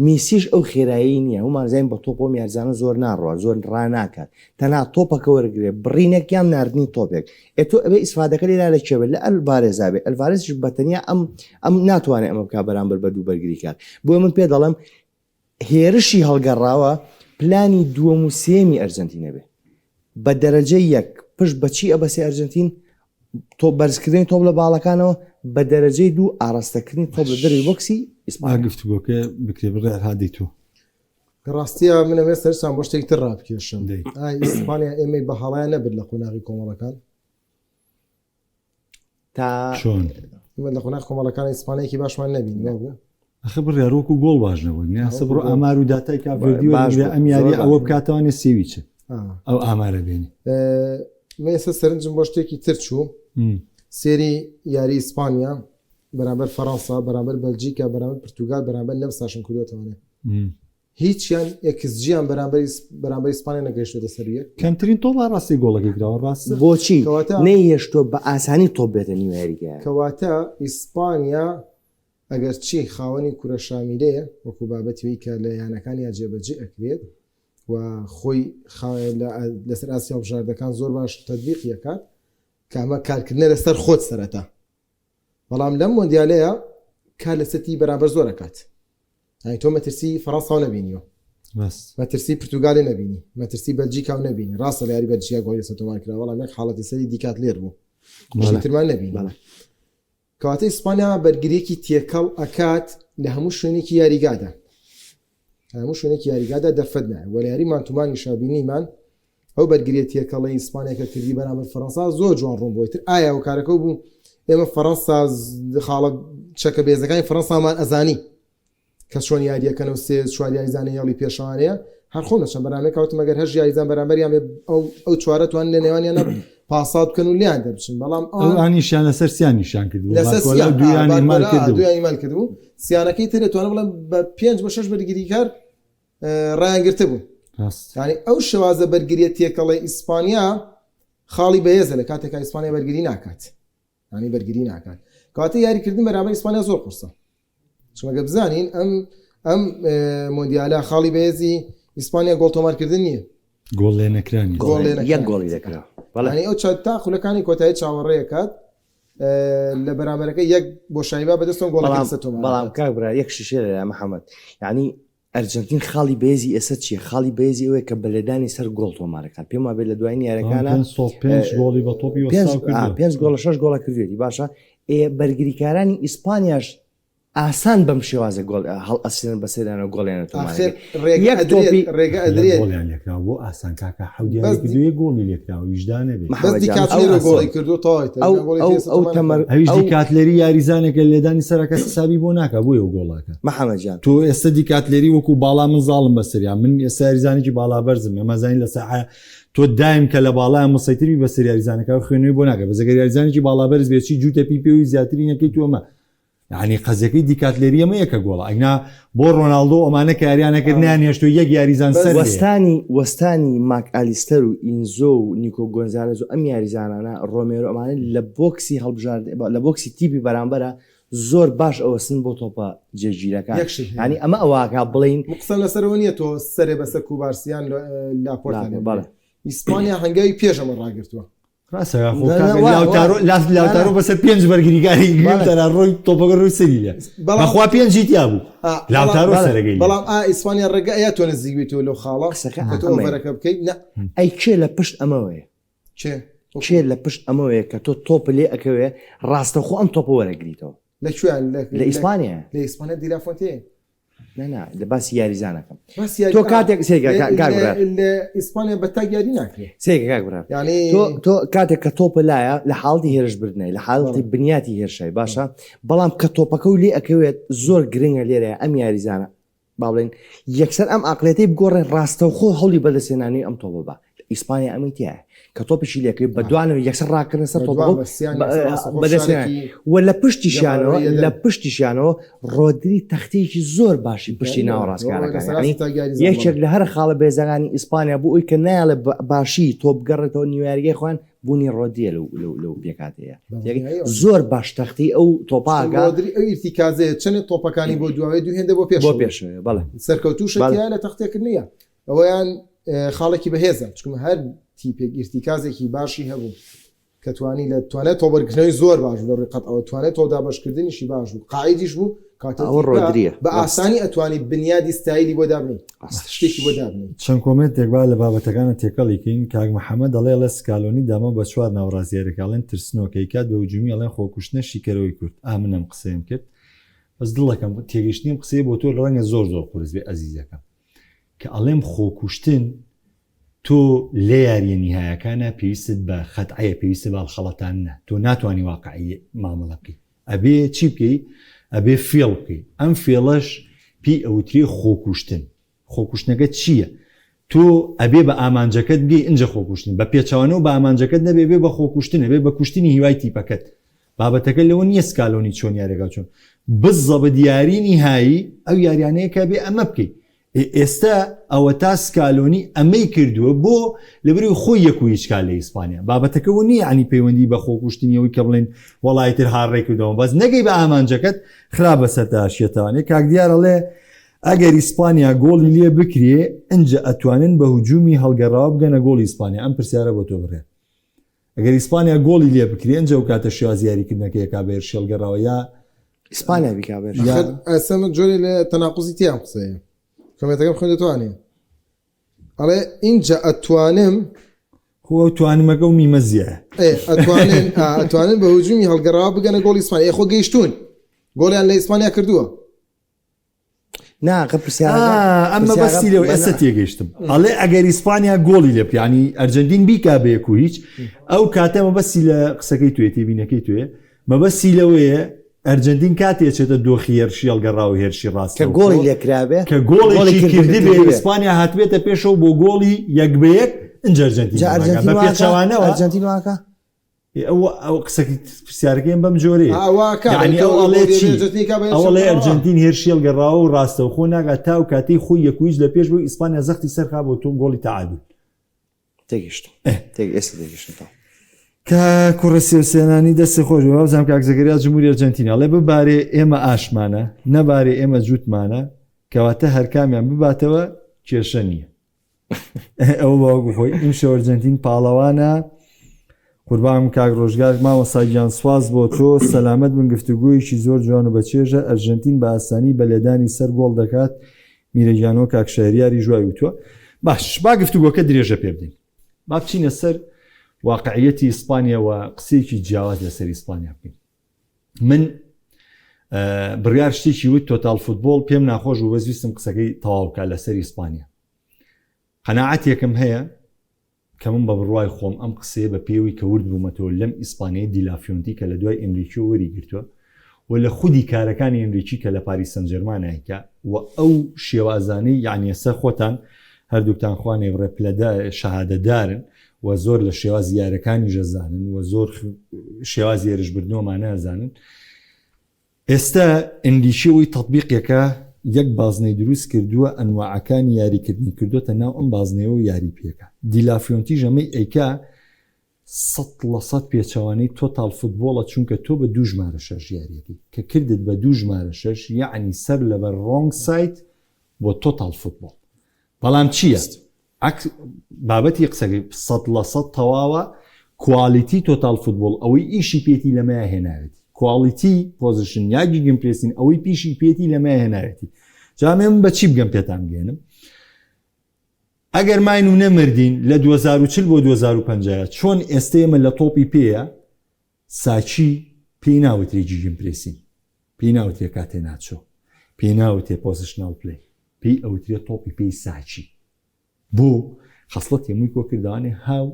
میسیش ئەو خێرایەی نییە، هەموومان ئەزانین بە تۆپ ئەم یاریزانە زۆر ناڕوا، زۆر ڕاناکات، تەنها تۆپەکە وەرگرێ، بڕینێک یان ناردنی تۆپێک. ئێ تۆ ئەبێ ئیسفادەکە لێرا لە کێ بێت؟ لە ئەلڤارێزا بێت، ئەلڤارێزیش بە تەنیا ئەم ئەم ناتوانێت ئەمە بکات بەرامبەر بە دوو بەرگریکار. بۆیە من پێ دەڵێم هێرشی هەڵگەڕاوە پلانی دووەم و سێیەمی ئەرجەنتینە بێ. بە دەرەجەی یەک پشت بە چی ئەبەسێ ئەرجەنتین؟ تۆپ بەرزکردنی تۆپ لە باڵەکانەوە، بە دەرەجەی دوو ئاڕاستەکردنی تۆپ لە دەرەوەی بۆکسی با ئیسپانیا. گفتوگۆکە بکرێ بڕیار هادی تۆ. لە ڕاستیا من ئەمەوێت سەرنجتان بۆ شتێکی تر ڕابکێشم. دەی. ئایا ئیسپانیا ئێمەی بە هەڵەیا نەبرد لە قۆناغی کۆمەڵەکان؟ تا چۆن؟ ئێمە لە قۆناغی کۆمەڵەکان ئیسپانیایەکی باشمان نەبینی وا بوو؟ ئەخە بڕیار وەکو گۆڵ باش نەبوو نیاسە بڕۆ وەکو گۆڵ. ئامار و داتای کاڤێردی باش وەربگرە بوو، ئەم یاریە زۆر باش ئەوە بوو. بکاتەوانێ سێوی چ ئا. ئەو ئامارە بێنێ. ئێ، من ئێستا سەرنجم بۆ شتێکی تر چوو. سێری یاری ئیسپانیا بەرامبەر فەرەنسا، بەرامبەر بەلجیکا، بەرامبەر پرتوگال، بەرامبەر نەمساشم کردووەتەوانێ. هیچیان xG یان بەرامبەر بەرامبەر ئیسپانیا نەگەیشتۆتە سەر یەک. کەمترین تۆپ ئاڕاستەی گۆڵەکەی کراوە ڕاستە؟ بۆچی کەواتە نەیهێشتووە بە ئاسانی تۆپ بێتە نیو یاریگایە؟ کەواتە ئیسپانیا ئەگەر چی خاوەنی کورە شامیلەیە وەکو بابەتی وی کە لە یانەکانیا جێبەجێ ئەکرێت و خۆی لەسەر ئاستی هەڵبژاردەکان زۆر باش تەتبیقی ئەکات کە ئەمە کارکردنە لەسەر خۆت سەرەتا بەڵام لەم مۆندیالەیە کار لەسەر تی بەرامبەر زۆر ئەکات یانی تۆ مەترسی فەڕەنساو نەبینیوە مەترسی پرتوگالی نەبینی مەترسی بەلجیکاو نەبینی ڕاستە لە یاری بەلجیکا گۆڵی لەسەر تۆمار کرا بەڵام یەک حاڵەتی سەری دیکات لێر بوو شتی ترمان نەبینی کەواتە ئیسپانیا بەرگریەکی تێکەڵ ئەکات لە هەموو شوێنێکی یاریگادا هەموو شوێنێکی یاریگادا دەرفەت نایە وە لە یاری مانتومانیشا بینیمان ئەو بەرگریە تێکەڵەی ئیسپانیا کە کردی بەرامبەر فەرەنسا زۆر جوان ڕوون بۆی تر ئایا هۆکارەکە بوو ئێمە فەرەنسا خاڵە چەکە بێزەکانی فەرەنسامان ئەزانی کە چۆن یاریەکەن و سێ چوار یاریزانە هێڵی پێشەوانەیە هەر خۆم لە چەند بەرامێک کەوتم ئەگەر هەش یاریزان بەرامبەریان بێ ئەو ئەو چوارە توان لە نێوانیانە پاسات بکەن و لیان دەربچن بەڵام ئەو ئانیشیان لەسەر سیانیشیان کرد لەسەر سیان دویان ئیمال کرد دویان ئیمال کرد بوو سیانەکەی تر توانم بڵێم بە پێنج بۆ شەش بەرگریکار ڕایانگرتە بوو یعنی ئەو شێوازە بەرگریە تێکەڵی ئیسپانیا خاڵی بەهێزە لە کاتێکا ئیسپانیا بەرگری ناکات ینی بەرگری ناکات کاتە یاریکردن بەرامبەر ئیسپانیا زۆر قورسە چونکە بزانین ئەم ئەم مۆندیالە خاڵی بەهێزی ئیسپانیا گۆڵ تۆمارکردن نییە گۆڵ لێ نەکرانی گۆڵ لێ یەک گۆڵی دەکرا بەڵێ ئەو چات تا خولەکانی کۆتایی چاوەڕێکات لە بەرامبەرەکە یەک بۆشایی با بەدەستەوە گۆڵەکە لەسەر تۆمار بەڵام کاک برا یەک شیشێ لە محەممەد یعنی ئەرجەنتین خاڵی بەهێزی ئێستا چییە؟ خاڵی بەهێزی ئەوەیە کە بە لێدانی سەر گۆڵ تۆمارەکات پێم وابێت لە دوایین یاریەکانە پێنج گۆڵی بە تۆپی پێنج گۆڵە شەش گۆڵە کردوێتی باشە ئێ بەرگریکارانی ئیسپانیاش ئاسان بەم شێوازە گۆڵ هەڵئەسێنن بەسەریانەوە گۆڵیان تۆمار ئاخر ڕێگە یەک ئەدرێت تۆپی ڕێگە لە ئەدرێت گۆڵیان لێکراوە بۆ ئاسان کاکە حەوت بەس یاری کردو یەک گۆڵی لێکراوە ویژدان نەبێ بەس محەممەد جان ئەو دیکاتلێرۆ ئاسان گۆڵی کردو تەواوی ئەو تەنها گۆڵی ئەو تێسە ئەو تۆمار تەمەر نەکراوە. ئەویش ئەو دیکاتلێری یاریزانێکە لێدانی سەرە کەس حسابی بۆ ناکا بۆیە ئەو گۆڵاکە محەممەد جان تۆ ئێستا دیکاتلێری وەکو باڵا من زاڵم بەسەریا من ئێستا یاریزانێکی باڵا بەرزم ئێمە زانین لە ساحە تۆ دایم کە لە باڵایان مسەیتر بی بەسەر یاریزانەکە خوێنەوەی بۆ ناکە بەس ئەگەر یاریزانێکی باڵا بەرز بێ چی جووتە پی پێوی زیاتری نەکەی تو ئەمە یعنی قەزیەکەی دیکاتلێری ئەمەیە کە گۆڵە ئەگنا بۆ ڕۆناڵدۆ ئەمانە کە یاریان نەکرد نەیان هێشتووە یەک یاریزان سەر بێ. وەستانی وەستانی ماک ئالیستەر و ئینزۆ و نیکۆ گۆنزالێز و ئەم یاریزانانە ڕۆمێرۆ ئەمانە لە بۆکسی هەڵبژارد لە بۆکسی تیپی بەرامبەرە زۆر باش ئەوەستن بۆ تۆپە جێگیرەکان یەک شت هەیە. یعنی ئەمە ئەوەکا بڵێین من قسەم لەسەرەوە نییە تۆ سەرێ بەسەر کوبارسیان لاپۆرتا لاپۆرتا، بەڵێ. ئیسپانیا هەنگاوی پێش ئەمە ڕاگرتووە. ڕاستە خۆ کاکە لاوتارۆ لاوتارۆ بەسەر پێنج بەرگریکاری گرتەرا ڕۆی تۆپەکە ڕووی سەری لێ بەخوا پێنجی تیا بوو لاوتارۆ سەرەکەی بەڵام ئا ئیسپانیا ڕێگە ئەیا تۆ نزیک بیتەوە لەو خاڵە قسەکە کە تۆ ئەمەیە. ئۆڤەرەکە بکەیت نا ئەی کێ لە پشت ئەمەوەیە کێ کێ لە پشت ئەمەوەیە کە تۆ تۆپ لێ ئەکەوێ ڕاستەوخۆ ئەم تۆپە وەرەگریتەوە لە کوێیان لە ئیسپانیا لە ئیسپانیا دیلافۆنتێ نا نا لە باسی یاریزانەکەم باسی یاری تۆ کاتێک سێگە لە- کاک لە- برا لە ئیسپانیا بە تاک یاری ناکرێ سێگە کاک برا یعنی تۆ تۆ کاتێک کە تۆپە لایە لە حاڵەتی هێرش بردنەی لە حاڵەتی بنیاتی هێرشای باشە بەڵام کە تۆپەکە و لێ ئەکەوێت زۆر گرنگە لێرە ئەم یاریزانە با بڵێن یەکسەر ئەم عقلێتەی بگۆڕێ ڕاستەوخۆ هەوڵی بەدەستهێنانی ئەم تۆپە بە ئیسپانیا ئەمەی تایە کە تۆپێکی لێکەوێت بە دوانەوە یەکسەر ڕاکردنە سەر تۆپەکە و بەدەستهێنان و لە پشتیشیانەوە لە پشتیشیانەوە ڕۆدری تەختەیەکی زۆر باشی پشتی ناوەڕاستکارەکان یعنی یەکێک لە هەر خاڵە بێزەکانی ئیسپانیا بۆ ئەوی کە نایەڵێ باشی تۆپ بگەڕێتەوە نیویاریگەی خۆیان بوونی ڕۆدریە لەو لەو لەو پێکهاتەیە زۆر باش تەختی ئەو تۆپاگە ڕۆدری ئەو ئیرتیکازەیە چەنێ تۆپەکانی بۆ دواوێ دوو هێندە بۆ پێش بۆ پێشەوەیە بەڵێ سەرکەوتوو شەکیە لە تەختێکردنیە ئەوەیان خاڵێکی بەهێزە چکم هەر تیپێک ئیرتیکازێکی باشی هەبوو کە توانی لە توانای تۆبەرگرتنەوەی زۆر باش لە ڕووی قەتەوە توانای تۆ دابەشکردنیشی باش بوو قاعدیش بوو کاتە ئەوە ڕۆدریە بە ئاسانی ئەتوانی بنیادی ستایلی بۆ دابنی شتێکی بۆ دابنی چەند کۆمێنتێک با لە بابەتەکانە تێکەڵی کەین کاک محەممەد دەڵێ ڵێ سکالۆنی دامە بە چوار ناوڕاست یاریەکە ئەڵێن ترسنۆکە ئەیکات بە هجومی ئەڵێن خۆکوشتنە شیکەرەوەی کورد ئا من ئەم قسەیەم کرد بەس دڵەکەم تێگەیشتنیم قسەی بۆ تۆ ڕەنگە زۆر زۆر قورس بێ ئەزیزەکەم کە ئەڵێم خۆکوشتن تۆ لە یاریە نیهایەکانا پێویستت بە خەدعەیە پێویستت بە هەڵخەڵەتاندنە تۆ ناتوانی واقعی مامەڵە بکەی ئەبێ چی بکەی ئەبێ فێڵ بکەی ئەم فێڵەش پێی ئەوترێ خۆکوشتن خۆکوشتنەکە چییە تۆ ئەبێ بە ئامانجەکەت بگەی ئینجا خۆکوشتن بە پێچەوانەوە بە ئامانجەکەت نەبێ بێ بە خۆکوشتن ئەبێ بە کوشتنی هیوای تیپەکەت بابەتەکە لەوە نییە سکالۆنی چۆن یاریەکە چۆن بزەبت یاری نیهایی ئەو یاریانەیە کە بێ ئەمە بکەی ئێ ئێستا ئەوەتا سکالۆنی ئەمەی کردووە بۆ لەبەرئەوەی خۆی یەک و هیچ کا لە ئیسپانیا بابەتەکە وە نییە یانی پەیوەندی بە خۆکوشتنی ئەوەی کە بڵێن وەڵا ئیتر هاڕێ کردەوە بەس نەگەی بە ئامانجەکەت خراپ بەسەرتا شێتانێ کاک دیار ئەڵێ ئەگەر ئیسپانیا گۆڵی لێ بکرێ ئنجا ئەتوانن بە هجومی هەڵگەڕاوە بگەنە گۆڵی ئیسپانیا ئەم پرسیارە بۆ تۆ بڕێ ئەگەر ئیسپانیا گۆڵی لێ بکرێ ئنجا ئەو کاتە شێوازی یاریکردنەکەی ئەکا بە هێرشی هەڵگەڕاوە یا ئیسپانیا بیکا بە هێرشی یا ئێستا من جۆرێ لە تەناقوزی تیا ئەم قسەیە کۆمێنتەکەم خوێندەتوانێ ئەڵێ ئینجا ئەتوانم خۆ ئەو توانمەکە و میمە زیایە ئێ ئەتوانن ئا، ئەتوانن بە هجومی هەڵگەڕاوە بگەنە گۆڵی ئیسپانیا ئێ خۆ گەیشتوون گۆڵیان لە ئیسپانیا کردووە نا قە پرسیارەکە ئەم مەبەستی لەو پرسیارە ئێستا تێگەیشتم ئەڵێ ئەگەر ئیسپانیا گۆڵی لێ بکە ینی ئەرجەنتین بیکا بە یەک و هیچ ئەو کاتە مەبەستی لە قسەکەی توێ تێبینەکەی توێ مەبەستی لەوەیە ئەرجەنتین کاتێ چێتە دۆخی هێرشی هەڵگەڕاو و هێرشی ڕاستە کە گۆڵی لێکرابێ کە گۆڵێکی کردبێ ئیسپانیا هاتبێتە پێشەوە بۆ گۆڵی یەک بە یەک ئینجا ئەرجەنتین جا ئەرجەنتین بە واکە پێچەوانەوە ئەرجەنتین واکە ئەو ئەو قسەکەی پرسیارەکەیم بەم جۆرەیە ئا، واکە یعنی تۆ ئەو ئەڵێ گۆڵی چی ئەرجەنتین کا بە ئەو هێرشی ئەڵێ هەڵگەڕاوە. ئەرجەنتین هێرشی هەڵگەڕاوە و ڕاستەوخۆ ناگات تا ئەو کاتەی خۆی یەک و هیچ لە پێش بوو ئیسپانیا زەختی سەرخا بۆ تۆ گۆڵی تەعادول تێگەیشتم تێگ ئێستا تێگەیشتم تەواو. کە کوڕە سێوسێنانی دەستی خۆش بێ وابزانم کاک زەکەریا جمهوری ئەرجەنتین ئەڵێ ببارێ ئێمە ئاشمانە نەبارێ ئێمە جووتمانە کەواتە هەرکامیان بباتەوە کێشە نییە ئەوە باوەکو خۆی ئیمشەو ئەرجەنتین پاڵەوانە قوربانم کاک ڕۆژگار مامۆستا گیان سواز بۆ تۆ سەلامەت بن گفتوگۆیەکی زۆر جوان و بەچێژە ئەرجەنتین بە ئاسانی بە لێدانی سەر گۆڵ دەکات میرە گیانەوە کاک شەهریاری ژوای وتووە باش با گفتوگۆکە درێژە پێ بدەین با بچینە سەر واقعیەتی ئیسپانیا و قسەیەکی جیاواز لەسەر ئیسپانیا بکەین من. بڕیار شتێکی وت total football پێم ناخۆش بوو بەس ویستم قسەکەی تەواو بکات لەسەر ئیسپانیا. قەناعەتێکم هەیە کە من بە بڕوای خۆم ئەم قسەیە بە پێوەی کە ورد بوومەتەوە لەم ئیسپانیای دیلافیۆنتی کە لە دوای ئێنریکیۆ وەری گرتووە و لە خودی کارەکانی ئێنریکی کە لە پاریس سەنجێرمان ئەیکا و ئەو شێوازانەی یەعنی ئێستا خۆتان هەردووکتان خوا نەیبڕێ پلەدا شەهادەدارن و زۆر لە شێوازی یارەکانیش ئەزانن و زۆر شێوازی هێرشبردنەوەمانە ئەزانن ئێستا ئێنریکی ئەوەی تەتبیقێکە یەک بازنەی دروست کردووە ئەنواعەکانی یاریکردنی کردۆتە ناو ئەم بازنەیەوە یاری پێکا دیلافیۆنتیش ئەمەی ئەیکا 100% پێچەوانەی total football ە چونکە تۆ بە دوو ژمارە شەش یاریەکەی کە کردت بە دوو ژمارە شەش یەعنی سەر لەبەر wrong side بۆ total football بەڵام چییە؟ عەکس بابەتی قسەکەی 100% تەواوە quality total football ئەوەی ئیشی پێتی لەمەیا هێناوێتی quality position یا gegenpressing ئەوەی پیشی پێتی لەمەیا هێناوێتی جا من بە چی بگەم پێتان بگەێنم ئەگەر ماین و نەمردین لە 2040 بۆ 2050 چۆن ئێستا ئێمە لە تۆپی پێیە ساچی پێی ناوترێ gegenpressing پێی ناوترێ catenaccio پێی ناوترێ positional play پێی ئەوترێ تۆپی پێی ساچی بۆ خەسڵەتی هەمووی کۆ کردوانێ هاو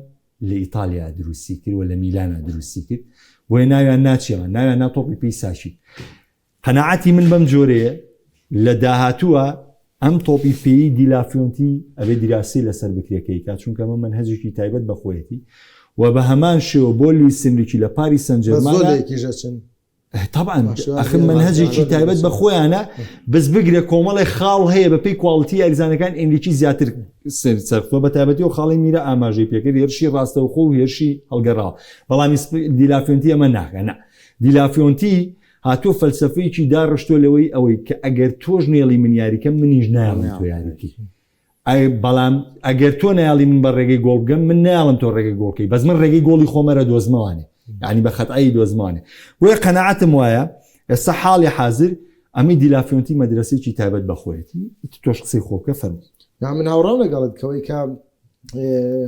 لە ئیتالیا دروستی کرد و لە میلانا دروستی کرد بۆیە ناویان ناچیەوە ناویان نا تۆپی پێی ساچی قەناعەتی من بەم جۆرەیە لە داهاتووە ئەم تۆپی پێی دیلافیۆنتی ئەبێ دیراسی لەسەر بکرێ کەیکا چونکە ئەمە مەنهەجێکی تایبەت بە خۆیەتی و بە هەمان شێوە بۆ لویس ئێنریکی لە پاریس سەنجێرمان زۆر لەیەکیش ئەچن. طبعا ئەخر مەنهەجێکی تایبەت بە خۆیانە بەس بگرە کۆمەڵێ خاڵ هەیە بە پێی quality یاریزانەکان ئێنریکی زیاتر سەرخۆ بە تایبەتی و خاڵی میرە ئاماژەی پێکرد هێرشی ڕاستەوخۆ و هێرشی هەڵگەڕاوە بەڵام دیلافیۆنتی ئەمە ناکە نا دیلافیۆنتی هاتووە فەلسەفەیەکی داڕشتووە لەوەی ئەوەی کە ئەگەر تۆش نێڵی من یاریکەم منیش نایەڵم تۆ یاریکەی ئەی بەڵام ئەگەر تۆ نایەڵی من بە ڕێگەی گۆڵ بگەم من نایەڵم تۆ ڕێگەی گۆڵکەی بەس من ڕێگەی گۆڵی خۆمەرە دۆزمەوانێ یعنی بە خەتایی دۆزمەوانێ بۆیە قەناعەتم وایە ئێستا حاڵی حاضر ئەمەی دیلافیۆنتی مەدرسەیەکی تایبەت بە خۆیەتی تۆش قسەی خۆ بکە فەرموو. نا من هاوڕام لەگەڵت کەوەی کە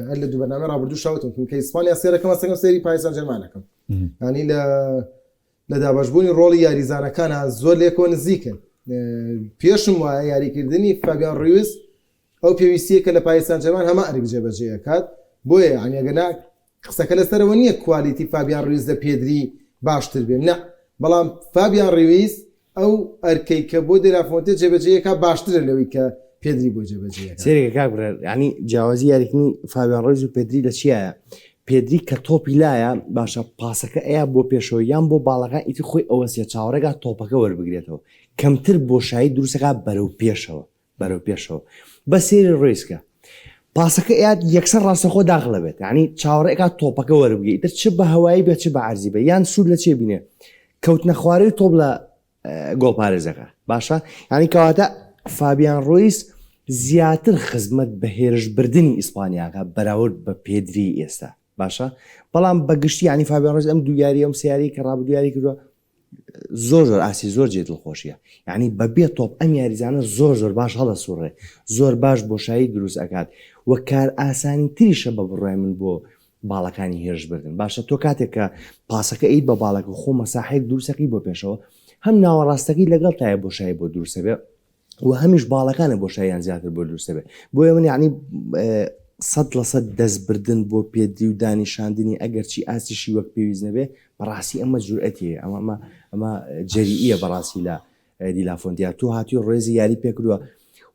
هەر لە دوو بەرنامەی ڕابردوو شاوتم کە ئیسپانیا سێرەکەم ئەسەکەم سێری پاریس سان جێرمانەکەم ینی لە لە دابەشبوونی ڕۆڵی یاریزانەکانا زۆر لێکەوە نزیکن. پێشم وایە یاریکردنی فابیان ڕویز ئەو پێویستییە کە لە پاریس سانجێرمان هەمان ئەرک جێبەجێ ئەکات، بۆیە یانی ئەگەر نا قسەکە لەسەرەوە نییە quality فابیان ڕویز لە پێدری باشتر بێ نا، بەڵام فابیان ڕویز ئەو ئەرکەی کە بۆ دێلافۆنتێ جێبەجێی ئەکات باشترە لەوەی کە پێدری بۆی جێبەجێی ئەکات. سەیرکە کاک بڕیار یانی جیاوازی یاریکردنی فابیان ڕۆیز و پێدری لە چیایە پێدری کە تۆپی لایە باشە پاسەکە ئەیا بۆ پێشەوە یان بۆ باڵەکان ئیتر خۆی ئەوەسیە چاوەڕێکا تۆپەکە وەربگرێتەوە کەمتر بۆشایی دروستەکە بەرەو پێشەوە بەرەو پێشەوە بە سێری ڕۆیسکە پاسەکە ئەیات یەکسەر ڕاستەخۆ داخلە بێت یعنی چاوەڕێکا تۆپەکە وەربگری ئیتر چ بە هەوایی بێت چ بە عەرزی بێت یان سوود لە چێ بینێ کەوتنە خوارەوەی تۆپ لە گۆڵپارێزەکە باشە یعنی کەواتە فابیان ڕۆیس زیاتر خزمەت بە هێرشبردننی ئیسپانیاکە بەراورد بە پێدری ئێستا باشە بەڵام بەگشتی ینی فابیان ڕۆیس ئەم دوو یاری ئەم سیاری کە ڕابردوو یاری کردووە زۆر زۆر ئاسی زۆر جێ دڵخۆشیە یعنی بەبێ تۆپ ئەم یاریزانە زۆر زۆر باش هەڵەسوڕێ زۆر باش بۆشایی دروست ئەکات و کار ئاسانی تریشە بە بڕای من بۆ باڵەکانی هێرش بردن باشە تۆ کاتێک کە پاسەکە ئیت بە باڵەکە خۆ مەساحێک دروستەکەی بۆ پێشەوە هەم ناوەڕاستەکەی لەگەڵ تایە بۆشایی بۆ دروستە بێ و هەمیش باڵەکانە بۆشاییان زیاتر بۆ دروستە بێ بۆیە من یعنی 100% دەستبردن بۆ پێدری و دانیشاندنی ئەگەرچی ئاستیشی وەک پێویست نەبێ بەڕاستی ئەمە جورئەتیە ئەمە ئەمە ئەمە جەریئیە بەڕاستی لە دیلافۆنتیا تۆ هاتووی ڕێزی یاری پێکردووە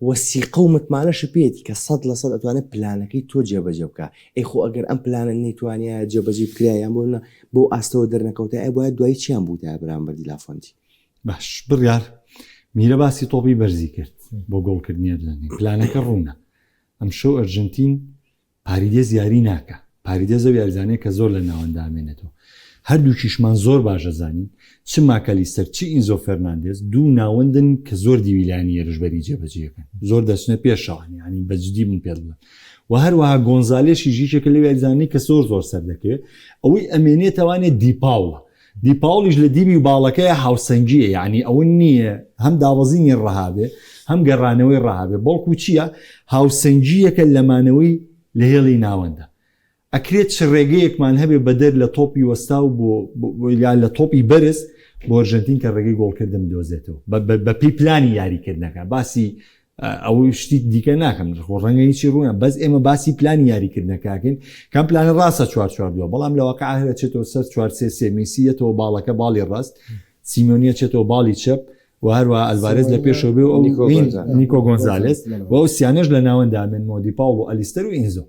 و سیقە و متمانەشی پێیەتی کە 100% ئەتوانێت پلانەکەی تۆ جێبەجێ بکە ئەی خۆ ئەگەر ئەم پلانە نەیتوانیا جێبەجێ بکرا یان بۆ نە بۆ ئاستەوە دەرنەکەوتە ئەی باید دوایی چیان بووتایە بەرامبەر دیلافۆنتی باش بڕیار میرە باسی تۆپی بەرزی کرد بۆ گۆڵکردنی ئەرجەنتین پلانەکە ڕوونە ئەمشەو ئەرجەنتین پاریدێس یاری ناکا پاریدێس ئەو یاریزانەیە کە زۆر لە ناوەندا ئەمێنێتەوە هەردووکیشمان زۆر باش ئەزانین چ ماکالیستەر چ ئینزۆ فێرناندێز دوو ناوەندن کە زۆر دیوی لایەنی هێرشبەری جێبەجێ ئەکەن زۆر دەچنە پێشەوان یانی بە جدی من پێت بڵێم و هەروەها گۆنزالێشیش یەکێکە لەو یاریزانانەی کە زۆر زۆر سەردەکەوێت ئەوەی ئەمێنێتەوانێ دیپاوڵە دیپاوڵیش لە دیوی باڵەکەیا هاوسەنگییە، یەعنی ئەوە نییە هەم دابەزینی ڕەها بێ هەم گەڕانەوەی ڕەها بێ، بەڵکو چییە هاوسەنگییەکە لە مانەوەی لە هێڵی ناوەندە. ئەکرێت چ ڕێگەیەکمان هەبێ بەدەر لە تۆپی وەستاو بۆ یا لە تۆپی بەرز بۆ ئەرژەنتین کە ڕێگەی گۆڵکردن بدۆزێتەوە بە پێی پلانی یاریکردنەکە باسی ئەو شتی دیکە ناکەم خۆ ڕەنگە هیچی ڕوونە بەس ئێمە باسی پلانی یاریکردنەکەکەین کەم پلانە ڕاستە چوار چوار دووە بەڵام لە واقع هەرەچێتەوە سەر چوار سێ سێ میسی یەتەوە باڵەکە باڵی ڕاست سیمۆنیە چێتەوە باڵی چەپ و هەروە ئەلڤارێز لە پێشەوە بێ و ئەو نیکۆ گۆنزالێس و ئەو سیانەش لە ناوەندا من مۆدی پاوڵ و ئەلیستەر و ئینزۆ.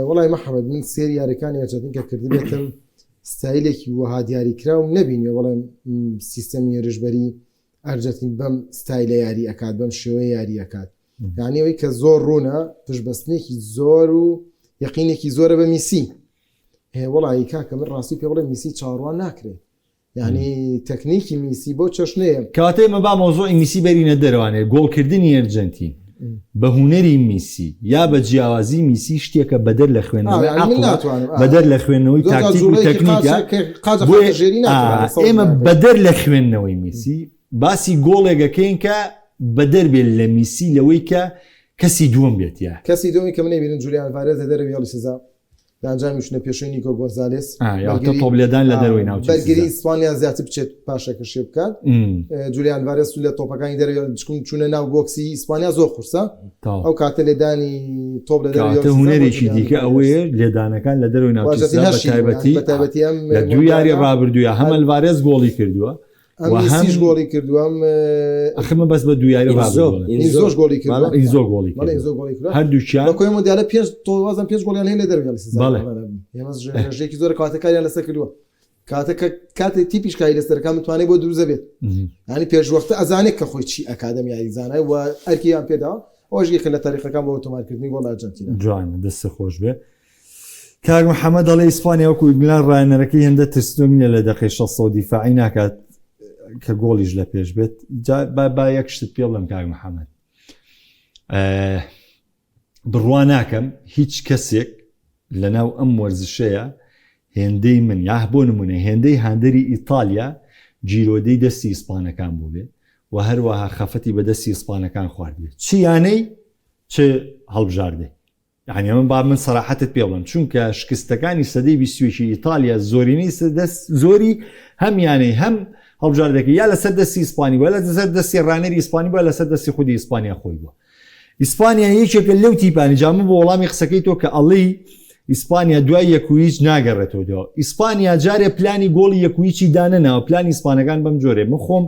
وەڵای محەمەد من سێری یاریەکانی ئەرجەنتین کە کردبێتم ستایلێکی وەها دیاریکراوم نەبینیوە بەڵێم سیستەمی هێرشبەری ئەرجەنتین بەم ستایلە یاری ئەکات بەم شێوەیە یاری ئەکات یعنی ئەوەی کە زۆر ڕوونە پشتبەستنێکی زۆر و یەقینێکی زۆرە بە میسی هێ وەڵی کاکە من ڕاستی پێ بڵێ میسی چاوەڕوان ناکرێت یعنی تەکنیکی میسی بۆ چەشنەیە. کەواتە ئێمە با مەوزوعی میسی بەرینە دەرەوانێ، گۆڵکردنی ئەرجەنتین بە هونەری میسی یا بە جیاوازی میسی شتێکە بەدەر لە خوێندنەوەی عەقڵە، بەدەر لە خوێندنەوەی تاکتیک و تەکنیکە، بۆیە ئێمە بەدەر لە خوێندنەوەی میسی باسی گۆڵێک ئەکەین کە بەدەر بێت لە میسی لەوەی کە کەسی دووەم بێت یا. کەسی دووەمی کە من ئەیبینم جولیان ئەلڤارێز لە دەرەوەی هێڵی سزا لە ئەنجامی شنە پێشەی نیکۆ گۆنزالێس تۆپ لێدان لە دەرەوەی ناوچەی بەرگری ئیسپانیا زیاتر بچێت پاشەکەشێ بکات جولیان ڤارێس لە تۆپەکانی دەرەوە چکم چوونە ناو بۆکسی ئیسپانیا زۆر قورسە ئەو کاتە لێدانی تۆپ لە دەرەوە هونەرێکی دیکە ئەوەیە لێدانەکان لە دەرەوەی ناوچەی بە تایبەتی لە دوو یاری ڕابردووە هەم ئەلڤارێز گۆڵی کردووە و هەمیش گۆڵی کردووە ئەم ئەخر من بەس بە دوو یاری ڕابردوو ئینزۆش گۆڵی کردووە ئینزۆ گۆڵی بەڵێ ئینزۆ گۆڵی کردووە هەردووکیان لە کۆی مۆندیالە پێنج تۆ وازم پێنج گۆڵیان هەیە لە دەرەوەی هێڵی سزا بەڵێ ئێمە ڕێژەیەکی زۆر کاتە کاریان لەسەر کردووە کاتە کە کاتێ تیپیش کاری لەسەرەکان متوانێت بۆ دروست بێت ینی پێش وەختە ئەزانێت کە خۆی چی ئەکادەم یاریزانای و ئەرکیان پێداوە ئەوەش یەکە لە تاریخەکان بۆ تۆمارکردنی گۆڵ ئەرجەنتینا جوان دەست خۆش بێ کاک محەمەد دەڵێ ئیسپانیا وەکو ئینگلاند ڕایەنەرەکەی هێندە ترسنۆک نییە لە دەقەی 600 دیفاعی ناکات کە گۆڵیش لە پێش بێت جا با با یەک شتت پێ بڵێم کاک محەمەد بڕوا ناکەم هیچ کەسێک لەناو ئەم وەرزشەیە هێندەی من یا بۆ نمونە هێندەی هاندەری ئیتالیا گیرۆدەی دەستی ئیسپانەکان بووبێ و هەروەها خەفەتی بە دەستی ئیسپانەکان خواردبێت چ یانەی چ هەڵبژاردەی یانی ئەمە با من سەراحەتت پێ بڵێم چونکە شکستەکانی سەدەی بیستویەکی ئیتالیا زۆرینەی دەست زۆری هەم یانەی هەم هەڵبژاردەکە یا لەسەر دەستی ئیسپانی بووە لەسەر دەستی ڕانەری ئیسپانی بووە لەسەر دەستی خودی ئیسپانیا خۆی بووە ئیسپانیا یەکێکە لەو تیپانی جا من بۆ وەڵامی قسەکەی تۆ کە ئەڵێی ئیسپانیا دوای یەکویچ ناگەڕێتەوە دوا ئیسپانیا جارێ پلانی گۆڵی یەکویچی دانەناوە پلانی ئیسپانەکان بەم جۆرێ من خۆم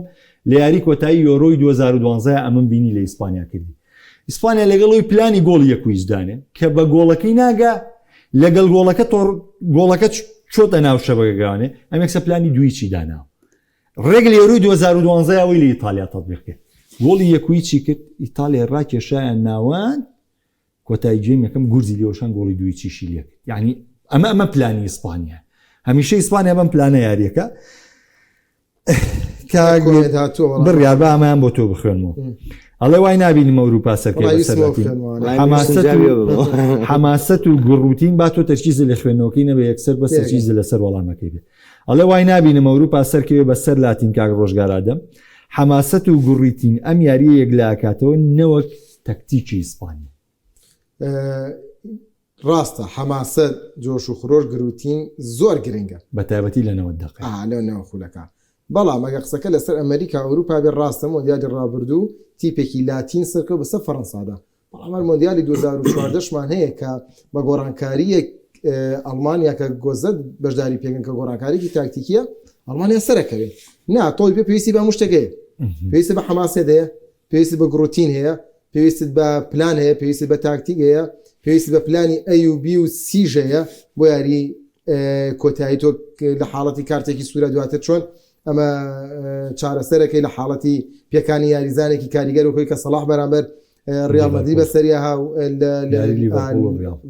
لە یاری کۆتایی یۆرۆی 2012 ئەمەم بینی لە ئیسپانیا کردی ئیسپانیا لەگەڵ ئەوی پلانی گۆڵی یەک و هیچ دانێ کە بە گۆڵەکەی ناگا لەگەڵ گۆڵەکە تۆڕ گۆڵەکە چۆتە ناو شەبەکەگانێ ئەم یەکسە پلانی دوویچی داناوە ڕێک لە یۆرۆی 2012 ئەوەی لە ئیتالیا تەطبیق کرد گۆڵی یەک و هیچی کرد ئیتالیا ڕاکێشایان ناوەند کۆتایی game یەکەم گورزی لێوەشان گۆڵی دووی چیشی لێ کرد یعنی ئەمە ئەمە پلانی ئیسپانیا هەمیشە ئیسپانیا بەم پلانە یاریەکە بڕیار بە ئەمەیان بۆ تۆ بخوێنمەوە ئەڵێ وای نبینم ئەوروپا سەرکەحەماسەت و گوڕوتین با تۆ تەرکیزی لە خوێندنەوەکەی نەبێ یەکسەر بە سەرچیزی لەسەر وەڵامەکەی بێ ئەڵێ وای نبینم ئەوروپا سەرکەوێ بەسەر لاتین کاک ڕۆژگارادەم حەماسەت و گوڕیتین ئەم یاریە یەکلاکاتەوە نەوەک تەکتیکی ئیسپانی ڕاستە حەماسەت، جۆش و خرۆش، گروتین زۆر گرنگە. بە تایبەتی لە 90 دەقەیە. ئا لەو نەوە خولەکە. بەڵام ئەگەر قسەکە لەسەر ئەمەریکا و ئەوروپا بێت ڕاستە مۆندیالی ڕابردوو تیپێکی لاتین سەرکەوت بەسەر فەرەنسادا. بەڵام هەر مۆندیالی 2014 شمان هەیە کە بە گۆڕانکارییەک ئەڵمانیا کە گۆزە بەشداری پێکەن کە گۆڕانکاریی تاکتیکیە ئەڵمانیا سەرەکەوێت. نا تۆپی پێ پێویستی بە هەموو شتێک هەیە. پێویستی بە حەماسەت هەیە، پێویستت بە گڕوتین هەیە، پێویستت بە پلان هەیە، پێویستت بە تاکتیک هەیە، پێویستت بە پلانی A و B و C هەیە بۆ یاری کۆتایی تۆ لە حاڵەتی کارتێکی سوورە دواتر چۆن ئەمە چارەسەرەکەی لە حاڵەتی پێکانی یاریزانێکی کاریگەر وەکۆی کە سەڵاح بەرامبەر ڕیال مەدری بەسەریا ها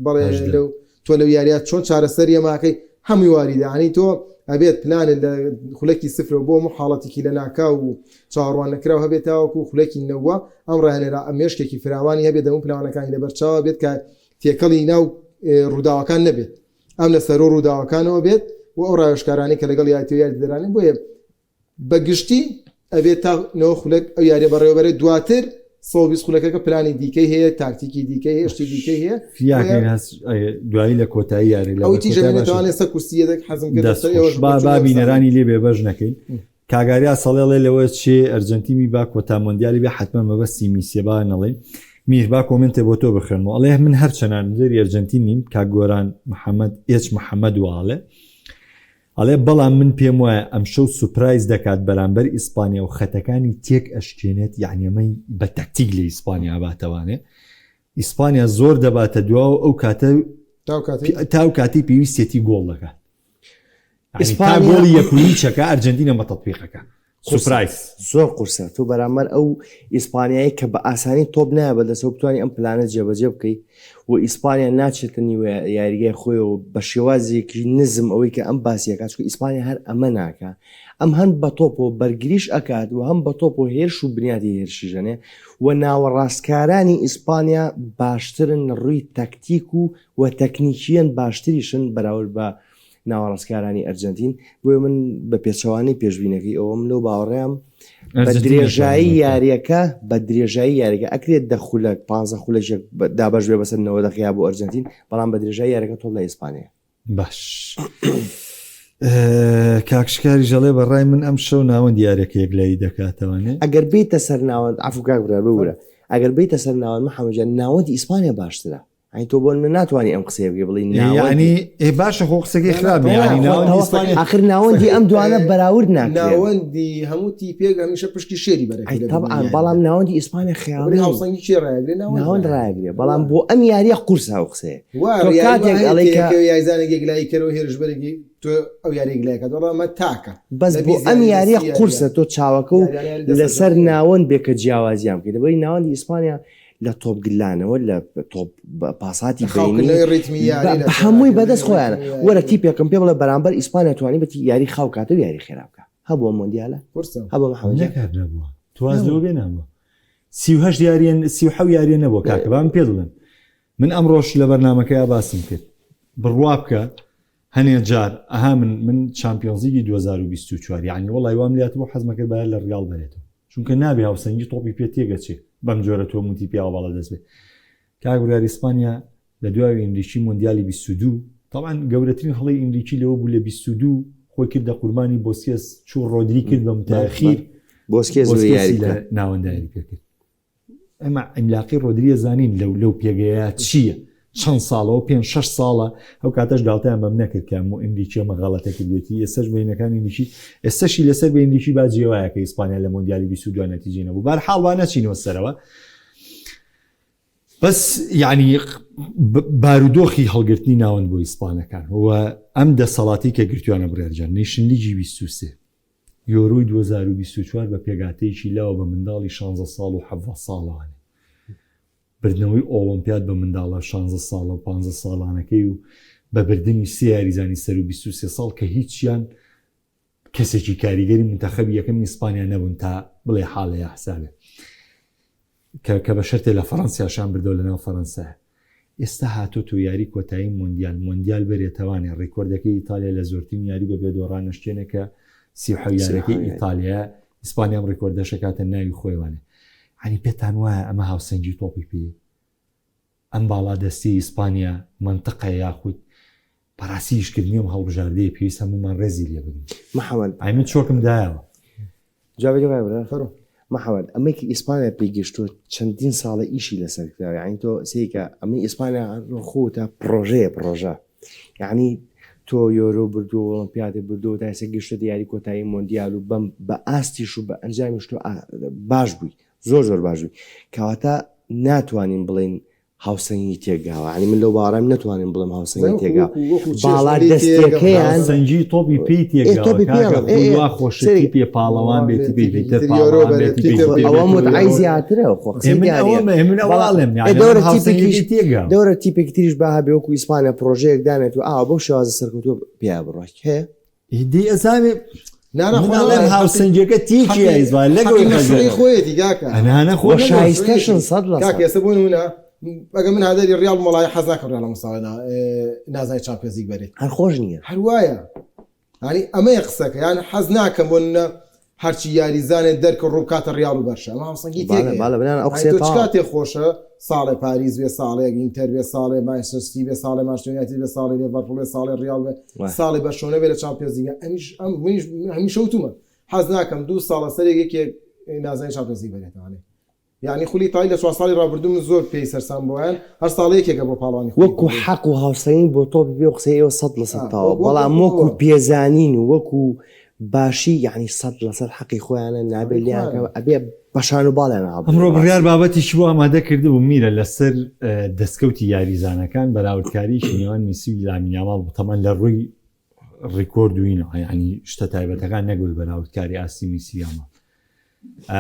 بەڵێ لەو تۆ لەو یاریە چۆن چارەسەری ئەماکەی هەمووی واریدە یانی تۆ ئەبێت پلانت لە خولەکی سفرەوە بۆ هەموو حاڵەتێکی لەناکاو و چاوەڕوان نەکراو هەبێت تاوەکو خولەکی نەوە ئەم ڕاهێنەرە مێشکێکی فراوانی هەبێت هەموو پلانەکانی لەبەرچاوە بێت کە تێکەڵی ناو ڕووداوەکان نەبێت ئەم لە سەرۆ ڕووداوەکانەوە بێت و ئەو ڕاوێژکارانەی کە لەگەڵ یاریتەوە یاریدەدەرانن بۆیە بە گشتی ئەبێت تا 90 خولەک ئەو یاریە بەڕێوەبەرێت دواتر 120 خولەکەکە پلانی دیکەی هەیە تاکتیکی دیکەی هەیە شتی دیکەی هەیە فیاکەین هەست دوایی لە کۆتایی یاری لە ئەو تیژە بێنێتوانێت سەر کورسی یەدەک حەزم کرد لەسەر ئێوەش با با بینەرانی لێ بێبەش نەکەین. کاک ئاریاس ئەڵێ ئەڵێ لەوە چێ ئەرجەنتینی با کۆتا مۆندیالی بێ حەتمەن مەبەستی میسیە با نەڵێ میر با کۆمنتێ بۆ تۆ بخوێنمەوە ئەڵێ من هەرچەنان زۆری ئەرجەنتین نیم کاک گۆران محەممەد ئێچ محەممەد واڵێ ئەڵێ بەڵام من پێم وایە ئەمشەو سوپرایز دەکات بەرامبەر ئیسپانیا و خەتەکانی تێک ئەشکێنێت یعنی ئەمەی بە تەکتیک لە ئیسپانیا باتەوانێ ئیسپانیا زۆر دەباتە دواوە ئەو کاتە تاو کاتی پێویستێتی گۆڵ دەکات ئیسپانیا گۆڵی یەکوی چەکە ئەرجنتینە بە تەطبیقەکە سوپرایز زۆر قورسە تۆ بەرامبەر ئەو ئیسپانیایی کە بە ئاسانی تۆپ نایە بەدەسەوە بتوانانی ئەم پلانە جێبەجێ بکەی و ئیسپانیا ناچێتە نیوە یاریگای خۆیەوە بە شێوازێکی نزم ئەوەی کە ئەم باسیەکە چکە ئیسپانیا هەر ئەمە ناکە ئەم هەم بە تۆپەوە بەرگریش ئەکات و هەم بە تۆپ و هێرش و بنیاتی هێرشی ژەنێ و ناوەڕاستکارانی ئیسپانیا باشترن لە ڕووی تەکتیک و و تەکنیکیەن باشتریشن بەراورد بە ناوەڕاستکارانی ئەرجەنتین بۆیە من بە پێچەوانەی پێشبینەکەی ئەوم لەو باوەڕێم بە درێژایی یاریەکە بە درێژایی یاریەکە ئەکرێت دە خولەک پ خولەکێک دابەش بێ بەسەر نەوە دەقیا بۆ ئەرجەنتین بەڵام بە درێژایی یاریەکە تۆپ لە ئیسپانیا باش کاک شکاریش ئەڵێ بە ڕای من ئەم شەو ناوەند یاریەکە یەکلایی دەکاتەوە نێ ئەگەر بیتە سەر ناوەند عفو کاک برا ببورە ئەگەر بیتە سەر ناوەند محەممەد جان ناوەندی ئیسپانیا باشترە ئەی تۆ بۆ من ناتوانانی ئەم قسەیە بکەی بڵێی ناوەندی ئێ باشە خۆ قسەکەی خراپ نییە یعنی ناوەندی ئیسپانیا ئاخر ناوەندی ئەم دوانە بەراورد ناکرێن ناوەندی هەموو تیپێک هەمیشە پشکی شێری بەرەکەی ئەی لە تەبعاً دنیایدا. بەڵام ناوەندی ئیسپانیا خەیاڵی بەڵێ هاوسەنگی کێ ڕایەگرێ ناوەند ناوەند ڕایەگرێ بەڵام بۆ ئەم یاریە قورسە ئەو قسەیە وا تۆ یاری کاتێک وا هەیە ئەڵێی کە کە یەکێ یاریزانێک یەکلایی کەرەوە هێرشبەرێکی تۆ ئەو یاریە یەکلایی کات بەڵام ئەمە تاکە بەس لە بۆ 20 ئەم یاری لە یاریە 30 یاریە قورسە تۆ چاوەکە و یاریانە یاری دەستە لەسەر جەمعیە. ناوەند بێ کە جیاوازیان بکەی لەبەری ناوەندی ئیسپانیا لە تۆپ گلانەوە لە تۆپ پاساتی لە خاوکردنەوەی ڕیتمی یاری لە بە هەمووی بەدەست چالاککردنەوەی خۆیانە ڕیتمی وەرە یاری. تیپێکم پێ بڵێ بەرامبەر ئیسپانیا توانیبێتی یاری خاو کاتەوە یاری خێرا بکا هەبووە مۆندیالە قورسە. هەبووە محەمەد جان نەک هەر نەبووە تواز لەوە بێ نابووە 38 یاریە 37 یاریە نەبووە کاکە با من پێ دڵێم من ئەمڕۆش لە بەرنامەکەیا باسم کرد بڕوا بکە هەنێ جار ئەها من من چامپیۆنزلیگی 2024 یعنی وەڵی وام لات بۆ حەزمەکرد بایر لە ڕیاڵ بەرێتەوە چونکە نابێ هاوسەنگی تۆپی پێ تێگەچێ بەم جۆرە تۆ موتی پیاوە باڵا دەست بێ کاک بڕیار ئیسپانیا لە دوای ئینریکی مۆندیالی 22 طبعا گەورەترین هەڵەی ئینریکی لەوە بوو لە 22 خۆی کردە قوربانی بۆسکێس چوو ڕۆدری کرد بە متاخیر بۆسکێس بۆسکێسی لە ناوەنداری پێکرد ئێمە عیملاقی ڕۆدریە زانین لەو لەو پێگەیە چییە چەند ساڵەوە پێ شش ساڵە ئەو کاتەش گاڵتەیان بەم نەکرد کە مو ئەمریکی ئەمە غەڵەتە کردێتی ئێستاش بینەکانی نیشی ئێستاشی لەسەر بینریکی با جێوایە کە ئیسپانیا لە مۆندیالی 22 نەتیجەی نەبوو بار حاڵ با نەچینەوە سەرەوە بەس یعنی بارودۆخی هەڵگرتنی ناوەند بۆ ئیسپانەکان و ئەم دەسەڵاتی کە گرتویانە بڕیارجان نیشن لیگی 23 یۆرۆی 2024 بە پێگاتەیەکی لاوە بە منداڵی 16 ساڵ و 17 ساڵانێ بردنەوەی ئۆڵۆمپیاد بە منداڵە شانزە ساڵە و پانزە ساڵانەکەی و بە بردنی سێ یاریزانی سەروو 23 ساڵ کە هیچیان کەسێکی کاریگەری منتەخەبی یەکەمی ئیسپانیا نەبوون تا بڵێ حاڵە یا حسابێ کە کە بە شەرتێ لە فەڕەنسیاشان بردەوە لە ناو فەرەنسایە ئێستا هاتۆ تۆ یاری کۆتایی مۆندیال مۆندیال بەرێتەوانێ ڕیکۆردەکەی ئیتالیا لە زۆرترین یاری بە بێ دۆڕان نەشکێنێ کە 37 یارەکەی ئیتالیا ئیسپانیا ئەم ڕیکۆردەش ئەکاتە ناوی خۆیوانێ یانی پێتان وایە ئەمە هاوسەنگی تۆپی پێ ئەم باڵادەستی ئیسپانیا مەنتقە یاخود بەڕاستی ئیشکردنی ئەم هەڵبژاردەیە پێویست هەموومان ڕێزی لێ بگرین محەمەد ئای من چۆکم دایەوە جوابی لەوای برا فەرموو. محەمەد ئەمەی کە ئیسپانیا پێی گەشتووە چەندین ساڵە ئیشی لەسەر کراوە یعنی تۆ سەیرکە ئەمەی ئیسپانیا خۆتە پڕۆژەیە پڕۆژە یعنی تۆ یۆرۆ بردووە ئۆڵۆمپیادت بردووە تا ئێستا گەشتە یاری کۆتایی مۆندیال و بەم بە ئاستیش و بە ئەنجامیش تۆ باش بووی زۆر زۆر باش بووی کەواتە ناتوانین بڵێین هاوسەنگی تێکگاوە یعنی من لەو باوەڕام نەتوانین بڵێم هاوسەنگی تێکگا باڵا دەستەکەیان هاوسەنگی تۆپی پێی تێکگاوە تۆپی پێ کاکە ئێ، خۆی ئێ، وا خۆشە سەیری. تیپێ پاڵەوان بێ تیپێکی تر تر یۆرۆ پاڵەوان بەرێ، بێ تیپێ تیپێکی تر ئەوە بێ. متعەی زیاترە خۆ ئێ قسەی من دیارە. ئەوە من ئەوە بەڵام ئەڵێم ئێ یعنی دەورە هاوسەنگی تیپێکیش تێکگاوە دەورە تیپێکی تریش با هەبێ وەکو ئیسپانیا پڕۆژەیەک دانێت و ئاوا بەو شێوازە سەرکەوتووە پێیا بڕوات هەیە ئیدی ئەزانێ نانا من خۆ ئەڵێم هاوسەنگیەکە تێکی ئەیزان لەگەڵ مەسەلەی خۆیەتی کاکە ئەنانە خۆ وە شایستەشن سەد لە کاکە سەد ئێستا بۆ نمونە ئەگە من هادەری ڕیاڵ مەڵای حەز ناکەم ڕیاڵ ئەم ساڵە نازای چامپیۆنزلیگ بەرێت هەر خۆش نییە هەر وایە یانی ئەمەیە قسەکە یان حەز ناکەم بۆ نمونە هەرچی یاریزانێ دەرکە ڕوو بکاتە ڕیاڵ و بەرشە ئەمە هاوسەنگی باڵە تێکەیە باڵە بنان ئەو یانی قسەیە تۆ چ تەواوە کاتێ خۆشە ساڵێ پاریس بێ ساڵێک ئینتەر بێ ساڵێ مانچستەر سیتی بێ ساڵێ مانچستەر یونایتد بێ ساڵێ لێڤەرپوڵ بێ ساڵێ ڕیاڵ بێ وای. ساڵێ بەرشەلۆنە بێ لە چامپیۆنزلیگا ئەمیش ئەم منیش هەمیشە وتومە. حەز ناکەم دوو ساڵە سەرێک یەکێک نازانی چامپیۆنزلیگ بەرێتەوانێ یانی خولی ئیتاڵی لە چوار ساڵی ڕابردوو من زۆر پێی سەرسام بوویان هەر ساڵە یەکێکە بۆ پاڵەوانی خولی وەکو ئیتاڵی. حەق و هاوسەنگی بۆ تۆپی پێ و قسەی ئێوە 100% آه، تەواوە وەک- بەڵام وەکو وەکو ئەوە. پێزانین و وەکو باشی یعنی 100% حەقی خۆیانە نابێ حەقی لێیان خۆیانە. کەم ئەبێ بەشان و باڵیان ئەمڕۆ ئابڕێ بڕیار ڕاستی بابەتێکی بۆ ئامادە کردبوو میرە لەسەر دەستکەوتی یاریزانەکان بەراوردکاریی نێوان میسی و لامین یاماڵ بوو تەمان لە ڕووی ڕیکۆرد وینەوە یعنی شتە تایبەتەکان نەگوت بەراوردکاری ئاستی میسی یاماڵ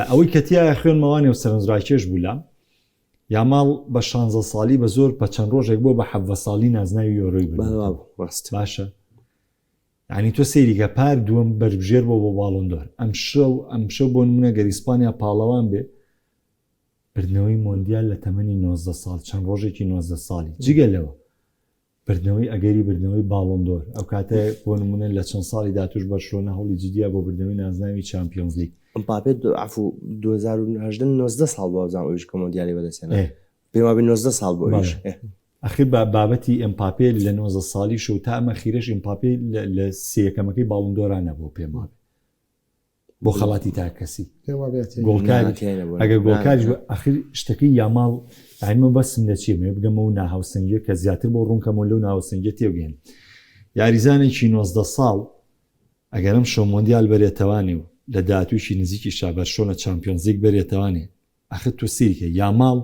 ئەوەی کە تیایە خوێنمەوانێ و سەرنجڕاکێش بوو لام یاماڵ بە 16 ساڵی بە زۆر بە چەند ڕۆژێک بۆ بە 17 ساڵی نازناوی یۆرۆی بەڵێ بردووەتەوە ڕاست باشە یعنی تۆ سەیریکە پار دووەم بەربژێر بۆ بۆ باڵۆندۆر ئەمشەو ئەمشەو بۆ نمونە گەر ئیسپانیا پاڵەوان بێ بردنەوەی مۆندیال لە تەمەنی 19 ساڵ چەند ڕۆژێکی 19 ساڵی جگە لەوە بردنەوەی ئەگەری بردنەوەی باڵۆن دۆر، ئەو کاتە بۆ نموونە لە چەند ساڵی داهاتووش بەرشلۆنە هەوڵی جدییە بۆ بردنەوەی نازناوی چامپیۆنزلیگ. ئمپاپێ عەفو 2018 19 ساڵ بوو وابزانم ئەویش کە مۆندیالی بەدەستهێنا ئێ. پێم وابێ 19 ساڵ بوو ئەویش. بەڵێ. ئەخیر بە بابەتی ئێمپاپێ لە 19 ساڵیشەوە تا ئەم ئەخیرەش ئێمپاپێ لە سێ یەکەمەکەی باڵۆن دۆرا نەبووە پێم وابێ. بۆ خەڵاتی تاکەسی گۆڵکاری ئەگەر گۆڵکاری ئەخر شتەکەی یاماڵ یانی من بەسم لە چیە مێ بگەمەوە ناهاوسەنگیە کە زیاتر بۆ ڕوونکەمەوە لەو ناوسەنگیە تێبگەن یاریزانێکی 19 ساڵ ئەگەرم شەو مۆندیال بەرێتەوانێ و لە داهاتوویی نزیکی شا بەرشۆنە چامپیۆنزیک بەرێتەوانێ ئەخر تۆ سیرکە یاماڵ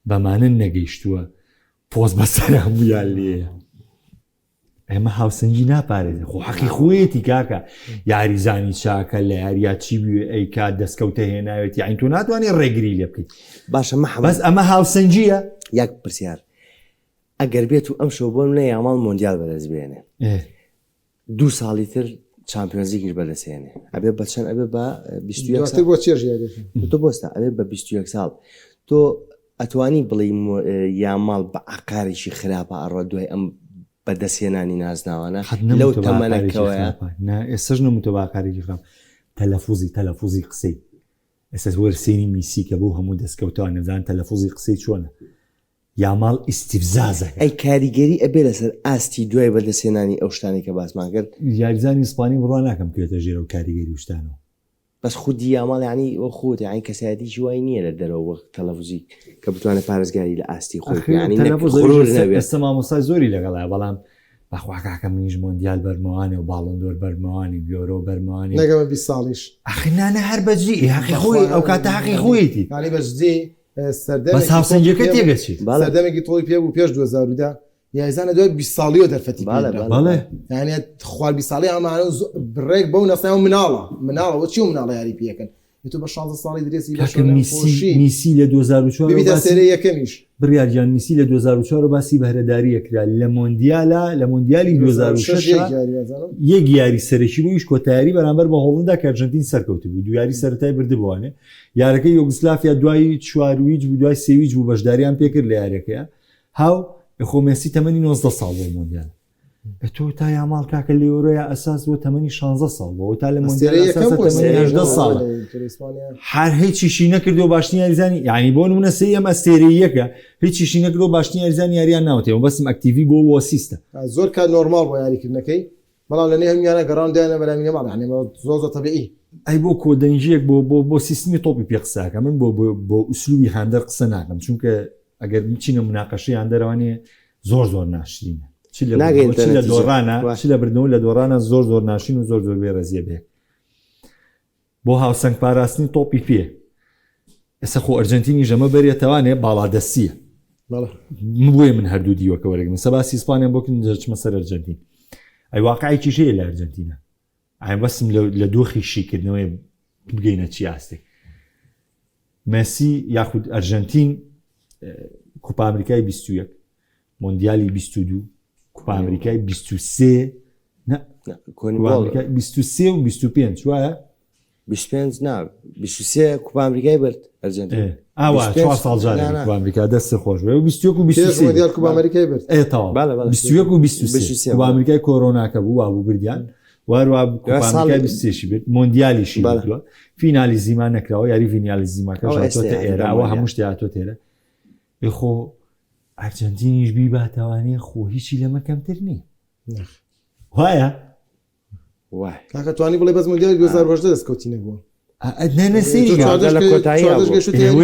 بەمانە نەگەیشتووە پۆز بەسەر هەموویان لێیە ئێمە هاوسەنگی ناپارێزێ خۆ حەقی خۆیەتی کاکە یاریزانی چاکە لە یارییا چی بوێ ئەی کات دەستکەوتە هێناوێتی یانی تۆ ناتوانانی ڕێگری لێ بکەیت باشە محەممەد بەس ئەمە هاوسەنگیە یەک پرسیار ئەگەر بێت و ئەم شەو بۆ منە یاماڵ مۆندیال بەدەست بێنێ دوو ساڵی تر چامپیۆنزلیگیش بەدەستێنێ ئەبێ بە چەند ئەبێ بە 21 دواتر ساڵ بۆ چێژ یاریەکە تۆ بۆستا ئەبێ بە 21 ساڵ تۆ ئەتوانی بڵێی یاماڵ بە عەقارێکی خراپە ئەڕوا دوای ئەم بەدەستهێنانی نازناوانە قەت لەو نەموتە بە عەقارێکی تەمەنەکەوەیە؟ خراپە نا ئێستەش نەموتە بە عەقارێکی خراپ تەلەفوزی تەلەفوزی قسەی ئێستا وەرە سەیری میسی کە بەو هەموو دەستکەوتەوە نەزان تەلەفوزی قسەی چۆنە یاماڵ ئیستیفزازەکە. ئەی کاریگەری ئەبێ لەسەر ئاستی دوای بەدەستهێنانی ئەو شتانەی کە باسمان کرد؟ یاریزانی ئیسپانی بڕوا ناکەم بکەوێتە ژێر ئەو کاریگەری و شتانەوە. بەس خودی یاماڵ یانی وەک خۆت یانی کەسایەتیکی وای نییە لە دەرەوە وەک تەلەفزی کە بتوانێت پارێزگاری لە ئاستی خۆی بکات ئەخر یانی نەک تەلەفز غرور ئێستا نەبێت. ئێستا مامۆستای زۆری لەگەڵایە بەڵام بەخوا کاکە منیش مۆندیال بەرمەوانێ و باڵۆن دۆر بەرمەوانی و یۆرۆ بەرمەوانێ نەگەمە 20 ساڵیش. ئەخر نانا هەر بەجدی ئێ هەقی بەخوا خۆی ئەو کاتە هەقی خۆیەتی یانی بەجدی بەس سەردەمێکی تۆپی هاوسەنگیەکە پێ بوو تێگەچی. بەڵێ. سەردەمێکی تۆپی پێ بوو پێش 2010 یاریزانە دوای 20 ساڵیەوە دەرفەتی بەڵێ پێدرا بەڵێ بەڵێ. یعنی خوار 20 ساڵی ئەمانە و زۆ- بڕێک بەو نەسایە و مناڵە مناڵە وە چی و مناڵە یاری پێکەن تۆ بە 16 ساڵی درێسی کاکە بەرشۆنە میسی خۆشی میسی لە 2004 ببیتە باسی سێرە یەکەمیش بڕیار گیان میسی لە 2004 باسی بەهرەداریە کرا لە مۆندیالا لە مۆندیالی 2006 2006 یەک یاری وازانم یەک یاری سەرەکی بوو ئیش کۆتایاری بەرامبەر بە هۆڵندا کە ئەرجەنتین سەرکەوتبوو دوو یاری سەرەتای بردبووانێ یارەکەی یۆگسلافیا دوای چوار و هیچ بوو دوای سێ و هیچ بوو بەشداریان پێکرد لە یاریەکەیە هاو خۆ مێسی تەمەنی 19 ساڵ بۆ مۆندیال تۆ تا یاماڵ کاکە لە یۆرۆیا ئەساس بۆ تەمەنی 16 ساڵ بۆ تا لە مۆندیال ئەستێرەی یەکەم ئەساسە بوو تەمەنی ئەستێرەی 18 یەکەم ساڵە بوو لە ئیسپانیا هەر هیچیشی نەکردو باشترین یاریزانی یعنی بۆ نمونە سێیەم ئەستێرەیەکە هیچیشی نەکردو باشترین یاریزانی یاریان ناوتێ بەسم ئەکتیڤی گۆڵ و ئەسیستە زۆر کات نۆرماڵ بۆ یاریکردنەکەی بەڵام لە نێو هەموویانە گەڕان دایانە بەلامی نەماڵ یعنی زۆر زۆر تەبیعی. ئەی بۆ کۆدەنگیەک بۆ بۆ بۆ سیستمی تۆپی پێ قسە ئەکەم من بۆ بۆ بۆ ئوسلوبی هاندەر قسە ناکەم چونکە ئەگەر بچینە مناقەشەی هاندەرەوانێ زۆر زۆر ناشرینە چ لە ناگەین بردنەوە چ لە نەتیجە. دۆڕانە وا. چ لە بردنەوە لە دۆڕانە زۆر زۆر ناشرین و زۆر زۆر بێ ڕێزیە بێ بۆ هاوسەنگ پاراستنی تۆپی پێ ئێستا خۆ ئەرجەنتینی ژەمە بەرێتەوانێ باڵادەستیە بەڵێ. بۆیە من هەردوو دیوەکە وەرەگرم سە باسی ئیسپانیان بۆ کردن دەچمە سەر ئەرجەنتین ئەی واقعێکیش هەیە لە ئەرجەنتینە ئەی بەسم لە دۆخی شیکردنەوەی بگەینە چی ئاستێک مێسی یاخود ئەرجەنتین کوپا ئەمریکای 21 مۆندیالی 22 کوپا ئەمریکای 23 نە کوپا ئەمریکای 23 و 25 وایە 25 نا 23 کوپا ئەمریکای برد ئەرجەنتین ئاوا چوار ساڵ جارێک کوپا ئەمریکا دەست خۆش بێ و 21 و 23 مۆندیال کوپا ئەمریکای برد ئێ تەواو 21 و 23 کوپا ئەمریکای کۆرۆناکە بوو وابوو بردیان واروا کوپا ئەمریکای 23 برد مۆندیالیشی بردووە فینالی زیما نەکراوە یاری فینالی زیماکە هاتۆتە ئێرە ئەوە هەموو شتێ هاتۆتە ئێرە خۆ ئەرجەنتینیش بیباتەوانێ خۆ هیچی لەمە کەمتر نییە وایە؟ وای. کاکە توانی بڵێ بەس مۆندیالی 2018 دەستکەوتی نەبووە. لە کۆتایی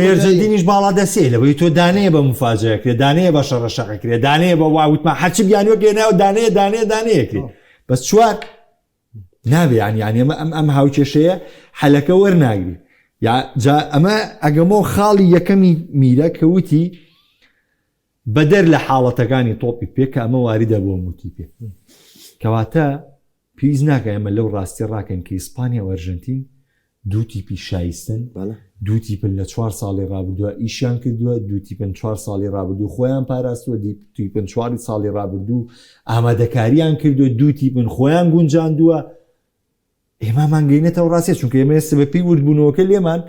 ئەرجەنتینیش باڵا دەسێ لەوەی تۆ دانەیە بە مفاجەکرێ دانەیە بە شەڕەشەقەکرێ دانەیە بە واوتمان هەرچی بیانوە گەێناوە دانەیە دانەیە دانەیەکرێ بەس چوار نابێ یان یان ئێمە ئەم ئەم هاوکێشەیە حەلەکە وەرناگری یا جا ئەمە ئەگەمۆ خاڵی یەکەمی میرە کە وتی بەدەر لە حاڵەتەکانی تۆپی پێ کە ئەمە واریدە بۆ موتی پێ کەواتە پێویست ناکە ئێمە لەو ڕاستی ڕاکەین کە ئیسپانیا و ئەرژەنتین دوو تیپی شایستن، دوو تیپن لە چوار ساڵی ڕابردووە ئیشیان کردووە، دوو تیپن چوار ساڵی ڕابردوو خۆیان پاراستووە، دوو تیپن چواری ساڵی ڕابردوو ئامادەکاریان کردووە، دوو تیپن خۆیان گونجاندووە. ئێمامان گەینێتەوە ڕاستیە چونکە ئێمە ئێستا بە پێی وردبوونەوەکە لێمان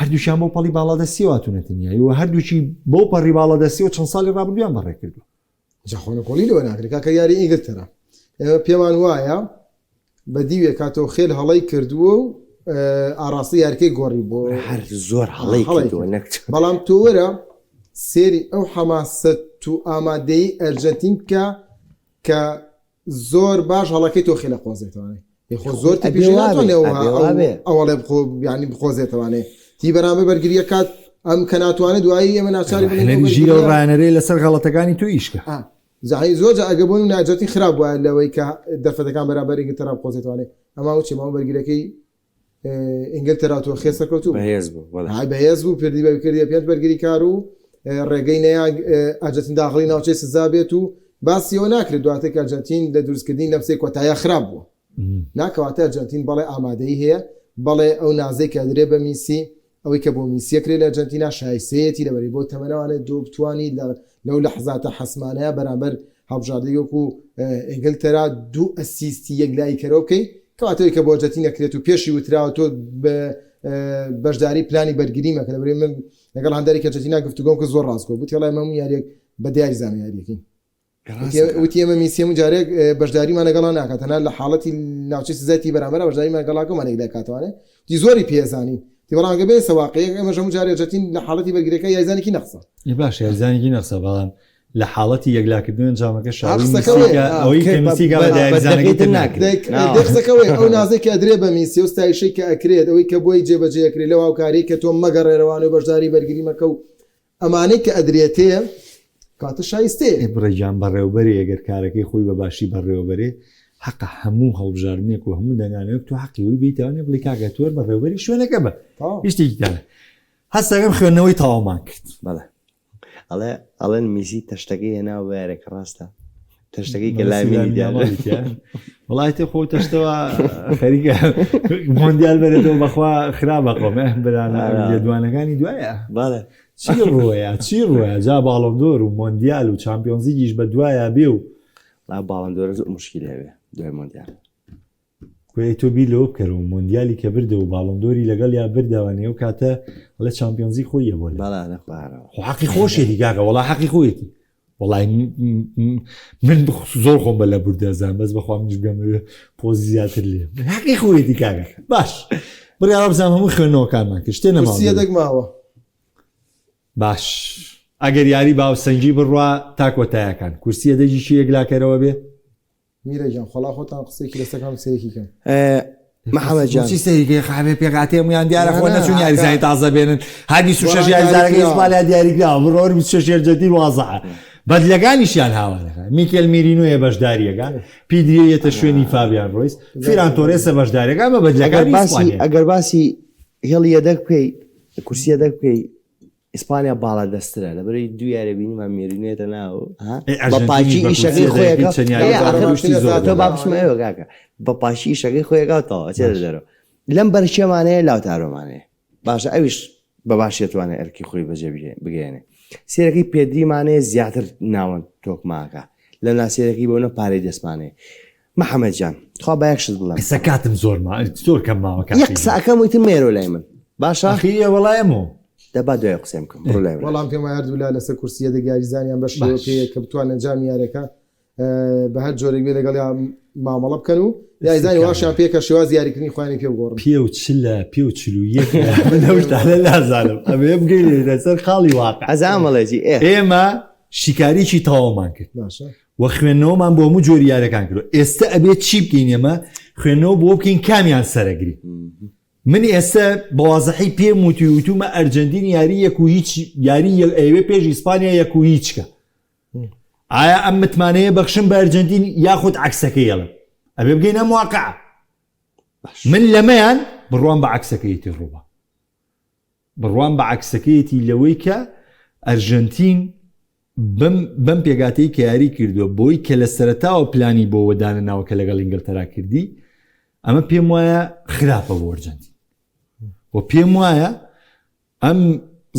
هەردووکیان بۆ پەڵی باڵادەستیەوە هاتوونەتە نیایی و هەردووکی بەو پەڕی باڵادەستیەوە چەند ساڵی ڕابردوویان بەڕێ کردووە. جا خۆ نکۆڵی لەوە ناکرێت کاکە یاری ئینگلتەرا ئێمە پێمان وایە بە دیوێکا تۆخێل هەڵەی کردووە و ئاڕاستەی یاریکەی گۆڕی بۆ هەر زۆر هەڵەی کردووە نەک بەڵام تۆ وەرە سێری ئەو حەماسەت و ئامادەیی ئەرجەنتین بکە کە زۆر باش هەڵەکەی تۆخێل ئەقۆزێتەوانێ خۆ زۆر تیپیش ناتوانێ ئەوەڵێ بخۆ یعنی بخۆزێتەوانێ تی بەرامبەر بەرگریە کات ئەم کە ناتوانێت دوایی ئێمە ناچاری ژیرە و ڕانەرەی لەسەر غەڵەتەکانی تو ئیشکە زەحی زۆر جا ئەگە بۆن ناجەتی خراپ وایە لەوەی کە دەرفەتەکان بەرامبەر ئینگلتەرا بقۆزێتوانێ ئەما وچی ماوە بەرگرەکەی ئینگلتەرا تۆ خێ سەرکەوتوو بەهێز بوو بەڵێ های بەهێز بوو پردی بە کردی پێنج بەرگری کار و ڕێگەی نەیا ئەرجەنتین داخڵی ناوچەی سزا بێت و باسی ئەوە ناکرێت دواتر کە ئەرجەنتین لە دروستکردنی لەمسەی کۆتایە خراپ بووە ناکەواتە ئەرجەنتین بەڵێ ئامادەی هەیە بەڵێ ئەو نازەی کە درێ بە میسی ئەوەی کە بۆ میسیە کرێ لە ئەرجەنتینا شایستەیەتی لەبەری بۆ تەمەنەوانێ دۆ بتوانی لە لەو لەحزاتە حەسمانەیە بەرامبەر هەڵبژاردەی وەکو ئینگلتەرا دوو ئەسیستی یەکلایی کەرەوە بکەی کەواتە ئەوەی کە بۆ ئەرجەنتین ئەکرێت و پێشی وتراوە تۆ بەشداری پلانی بەرگری مەکە لەبەری من لەگەڵ هەندێک ئەرجەنتینا گفتوگۆم کرد زۆر ڕاستگۆ بوو تێڵای مەموو یاریەک بە دیاری زانم یاریەکەین وتی ئێمە میسی هەموو جارێک بەشداریمان لەگەڵا ناکات تەنها لە حاڵەتی ناوچەی سزای تی بەرامبەر بەشداریمان لەگەڵاکەمان یەک دەکاتوانێ تی زۆری پێزانی تی بەڵام گە بێ سەواقەیەک ئێمە هەموو جارێک جەتین لە حاڵەتی بەرگریەکە یاریزانێکی نەقسە باش یاریزانێکی نەقسە بەڵام لە حاڵەتی یەکلاکردن ئەنجامەکە شاوی قسەکەوەیە ئەوەی کە میسیگا بە یاریزانەکەی تر ناکرێت قسەکەوەی ئەو نازێک کە ئەدرێ بە میسی و ستایشەی کە ئەکرێت ئەوەی کە بۆی جێبەجێ ئەکرێت لەو هاوکاری کە تۆ مەگەڕێرەوانە و بەشداری بەرگری مەکە و ئەمانەی کە ئەدرێتێ کاتە شایستەیە. ئێ بڕێگیان بەڕێوبەرێ گەر کارەکەی خۆی بە باشی بەڕێوەبەرێ حەقە هەموو هەڵبژاردنێک و هەموو دەنگانەوەک تۆ حەقی ئەوەی بیتوانێ بڵێ کاکە تۆ بەڕێوبەری شوێنەکە بە هیچ شتێکی تیانە هەستەکەم خوێندنەوەی تەواومان کرد. بەڵێ ئەڵێ ئەڵێن میسی تەشتەکەی هێناوە بە یارەکە ڕاستە تەشتەکەی کە لامینی دیارە وڵای تێ خۆ تەشتەوە خەریکە مۆندیال بەرێتەوە بەخوا خراپە خۆم برانە لێدوانەکانی دوایە بەڵێ چی ڕۆیە چی ڕۆیە جا باڵۆندۆر و مۆندیال و چامپیۆنزیگیش بە دوایە بێ و لا باڵندۆرە زۆر مشکلی هەبێ دوای مۆندیال کورەی تۆ بیر لەوە بکەرەوە مۆندیالی کە بردەوە باڵۆندۆری لەگەڵیا بردەوە نێو کاتە ئەڵێ چامپیۆنزی خۆی یە بۆ لە بەڵا نەخوارەوە خۆ حەقی خۆشیەتی کاکە وەڵا حەقی خۆیەتی وەڵای من زۆر خۆم بە لە بوردەزان بەس بەخوا منیش بگەمەوێ پۆزی زیاتر لێ حەقی خۆیەتی کاکە باش بڕیاڕە بزانم هەموو خوێندنەوەکانمان کرد شتێ نەماوە کورسیە دەک ماوە باش ئەگەر یاری باوسەنگی بڕوا تا کۆتایەکان کورسیە دەگی کی یەکلاکەرەوە بێ میرە گیان خۆڵا خۆتان قسەیەکی لەسەر کەم سەیرێکی کەم. محەمەد جان چی سەیرکەی خاوێ پێکهاتەی هەموویان دیارە خۆ نەچوون یاریزانی تازە بێنن هەر 26 یاریزانەکەی ئیسپانیا دیاریکراوە بڕۆر 26 ئەرجەنتین وازحە بەدلەکانیشیان هاوارەکە میکێل میرینۆیە بەشداریەکە پیدریە یەتە شوێنی فابیان ڕۆیس فیران تۆرێسە بەشداریەکە بە بەدلەکانی باسی ئەگەر باسی هێڵی یەدەک بکەی کورسی یەدەک بکەی ئیسپانیا باڵا دەسترە لەبەرەی دوو یاری بینیمان مێرینێتە ناو بە پاکی ئیشەکەی خۆیەکە تۆ با بچمە ئێوە کاکە بە پاکی ئیشەکەی خۆیەکاتەوە ئەچێتە دەرەوە لەم بەرچێمانەیە لاوتارۆمانەیە باشە ئەویش بە باشی ئەتوانێت ئەرکی خۆی بەجێ بگەیەنێ سێرەکەی پێدریمانەیە زیاتر ناوەند تۆکماکە لە ناسێرەکەی بۆ نە پارەی دەستمانەیە محەمەد جان تخوا با یەک شت بڵێم. ئێستا کاتم زۆر ما زۆر کەم ماوە کاک یەک قسە ئەکەم وتم مەیەرەوە لای من باشە؟ ئەخی ئێ وەڵا ئێمۆ. دە با دوای قسەیم بکەم بڕۆ لای من. وەڵام پێم وایە هەردوولا لەسەر کورسی یەدەگ یاریزانیان بەش شێوە باش. پێیە کە بتوانن ئەنجامی یاریەکە بە هەر جۆرێک بێ لەگەڵیا مامەڵە بکەن و یاریزانی واشیان پێ کە شێوازی یاریکردنی خۆیانی پێ بگۆڕن. پێ و چلە پێ و 41 من ئەو شتانە نازانم ئەمەیە بگەینە لەسەر خاڵی واقع. ئەزانم ئەڵێ چی ئێ. ئێمە شیکاریی تەواومان کرد. باشە. و خوێندنەوەمان بۆ هەموو جۆری یاریەکان کردوە ئێستە ئەبێت چی بکەین ئێمە خوێندنەوە بۆ بکەین کامیان سەرەگری من ئێستا بەوازحی پێم وتی وتومە ئەرجەنتین یاری یەک و هیچ یاری ئەوێ پێش ئیسپانیا یەک و هیچکە ئایا ئەم متمانەیە بەخشم بە ئەرجەنتین یاخود عکسەکەی یەڵم ئەبێ بگەین ئەم واقع من لەمەیان بڕوام بە عکسەکەیتی ڕووبە بڕوام بە عەکسەکەیەتی لەوەی کە ئەرژەنتین بەم بەم پێگاتەی کە یاری کردووە بۆی کە لە سەرەتاوە پلانی بۆ وەدانەناوە کە لەگەڵ ئینگلتەرا کردی ئەمە پێم وایە خراپە بۆ ئەرجەنتین و پێم وایە ئەم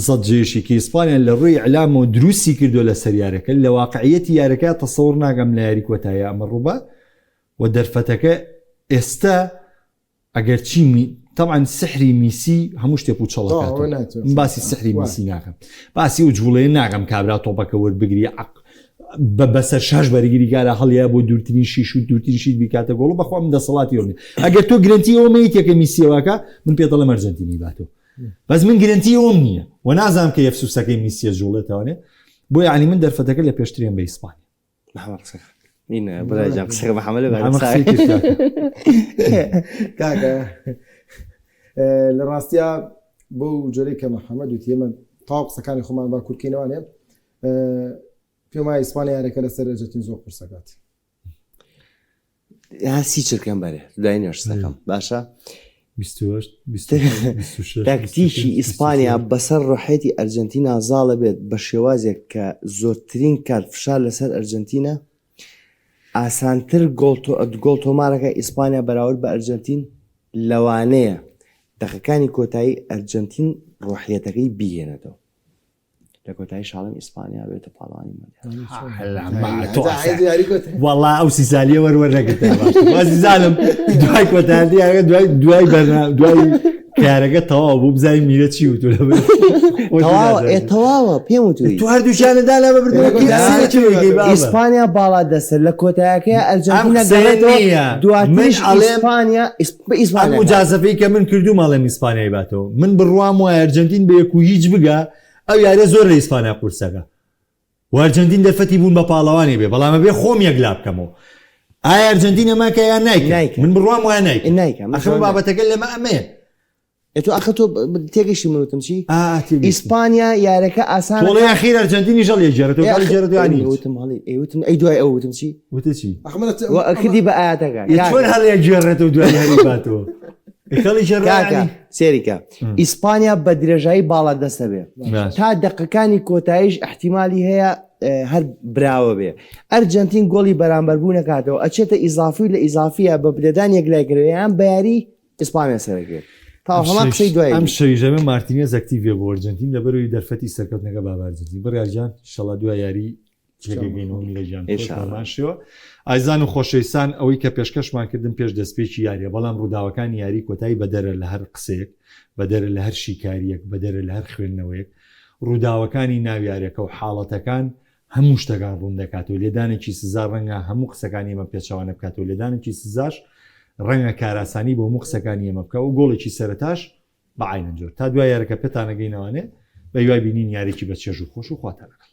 زەجێشی کە ئیسپانیا لە ڕووی ئەلامەوە دروستی کردو لە سەر یارەکە لە واقعیەتی یارەکە تەسەور ناگەم لە یاری کۆتایی ئەمە ڕووبە و دەرفەتەکە ئێستا ئەگەر چی می تەبعەن سحری میسی هەموو شتێ پوچەڵەکات من باسی سحری میسی ناکەم باسی و جوڵەیە ناکەم کابرا تۆپەکە وەربگری عق بە بەسەر شاش بەرگریکارە هەڵیا بۆ دوورترین شیش و دوورترین شیش بیکاتە گۆڵ بەخوا من دەسەڵاتی ئەو نیە ئەگەر تۆ گرنتی ئەوە مەیتێکە میسیەوەکە من پێ دەڵێم ئەرجەنتینی باتەوە بەس من گرنتی ئەوم نییە و نازانم کە یەفسوسەکەی میسیە جوڵێتەوەێ بۆ یعنی من دەرفەتەکە لە پێشترین بە ئیسپانیا محمد قسە مين برا قسە محمد کاکە لە ڕاستیا بۆ جۆرەی کە محەممەد وتی ئێمە تاو قسەکانی خۆمان با کورکەینەوانێ پێم وایە ئیسپانیا یاریەکە لەسەر ئەرجەنتین زۆر قورسەکات سی چرکەم بەرێ دوای نوێشتەکەم باشە تاکتیکی ئیسپانیا بەسەر ڕحێتی ئەرجنتینا زاڵە بێت بە شێوازێک کە زۆرترین کات فشار لەسەر ئەرجنتینە ئاسانتر گۆڵ تۆمارەکە ئیسپانیا بەراورد بە ئەرجنتین لەوانەیە دەقەکانی کۆتایی ئەرجنتین ڕۆحیەتەکەی بیهێنێتەوە لە کۆتایی شاڵم ئیسپانیا بێتە پاڵانی وەڵا ئەو سیزالیە وەروەر نەگرتزانم دوای کۆتایی دوای دوای دوای کارەکە تەواو بوو بزانین میرە چی وتو لە تەواوە پێم وتوی تو هەردووکیانە دالا بە ئیسپانیا باڵا دەستە لە کۆتایەکەی ئەرجنتینا گەڕێتەوە دواتریش ئیسپانیا ئیسپانیا مجازفەی کە من کردووم ئەڵێم ئیسپانیای باتەوە من بڕوام وایە ئەرجنتین بە یەک و هیچ بگا ئەو یاریە زۆر لە ئیسپانیا قورسەکە و ئەرجەنتین دەرفەتی بوون بە پاڵەوانی بێ بەڵام ئەبێ خۆم یەکلا بکەمەوە ئایا ئەرجەنتین ئەمە کە یان نایکە نایکە. من بڕوام وایە نایکە نایکە. من ئەخر زۆر بابەتەکە لەمە ئەمەیە ئێ تۆ ئەخە تۆ تێگەشتی من وتم چی ئا تێگەیشتم. ئیسپانیا یارەکە ئاسان تۆڵەی ئەخیر ئەرجەنتینیش هەڵیەگێڕێتەوە ئێ هەڵی ئەخ گێڕێتەوە یان هیچ وتم هەڵی ئێ وتم ئەی دوای ئەو وتم چی وتت چی ئەخ من وە ئەکردی بە ئاەتەکە ئێ چۆن هەڵیەگێڕێتەوە دوای هەری باتەوە کاکە سێریکە ئیسپانیا بە درێژایی باڵا دەستە بێ تا دقەکانی کۆتاییش احتیممالی هەیە هەر براوە بێ ئەرجنتین گۆڵی بەرامبەر بوو نەکاتەوە ئەچێتە ئیزافی لە ئیزافیە بە بدەدان یەکلای کرێیان بە یاری ئیسپانیا سەرەکرێت تا هەمان قسەی دوای ئەم شەویژەمە مارتینێز active ە بۆ ئەرجنتین لەبەرەوەی دەرفەتی سەرکەوتنەکە بابە ئەرجنتین بڕیارجان شەڵا دوای یاری شێوە ئایزان و خۆشەویستان ئەوەی کە پێشکەشمان کردن پێش دەستپێکی یاریە بەڵام ڕووداوەکانی یاری کۆتایی بەدەرە لە هەر قسەیەک بەدەرە لە هەر شیکاریەک بەدەرە لە هەر خوێندنەوەیەک ڕووداوەکانی ناویارەکە و حاڵەتەکان هەموو شتەکان ڕوون دەکاتەوە لێدانێکی سزا ڕەنگە هەموو قسەکانی ئێمە پێچەوانە بکاتەوە لێدانێکی سزاش ڕەنگە کاراسانی بۆ هەموو قسەکانی ئێمە بکە و گۆڵێکی سەرتاش بە عینەن جۆر تا دوای یارەکە پێتانەگەینەوانێ بە هیوای بینین یارێکی بە چێژ و خۆش و خواتان لەگەڵ.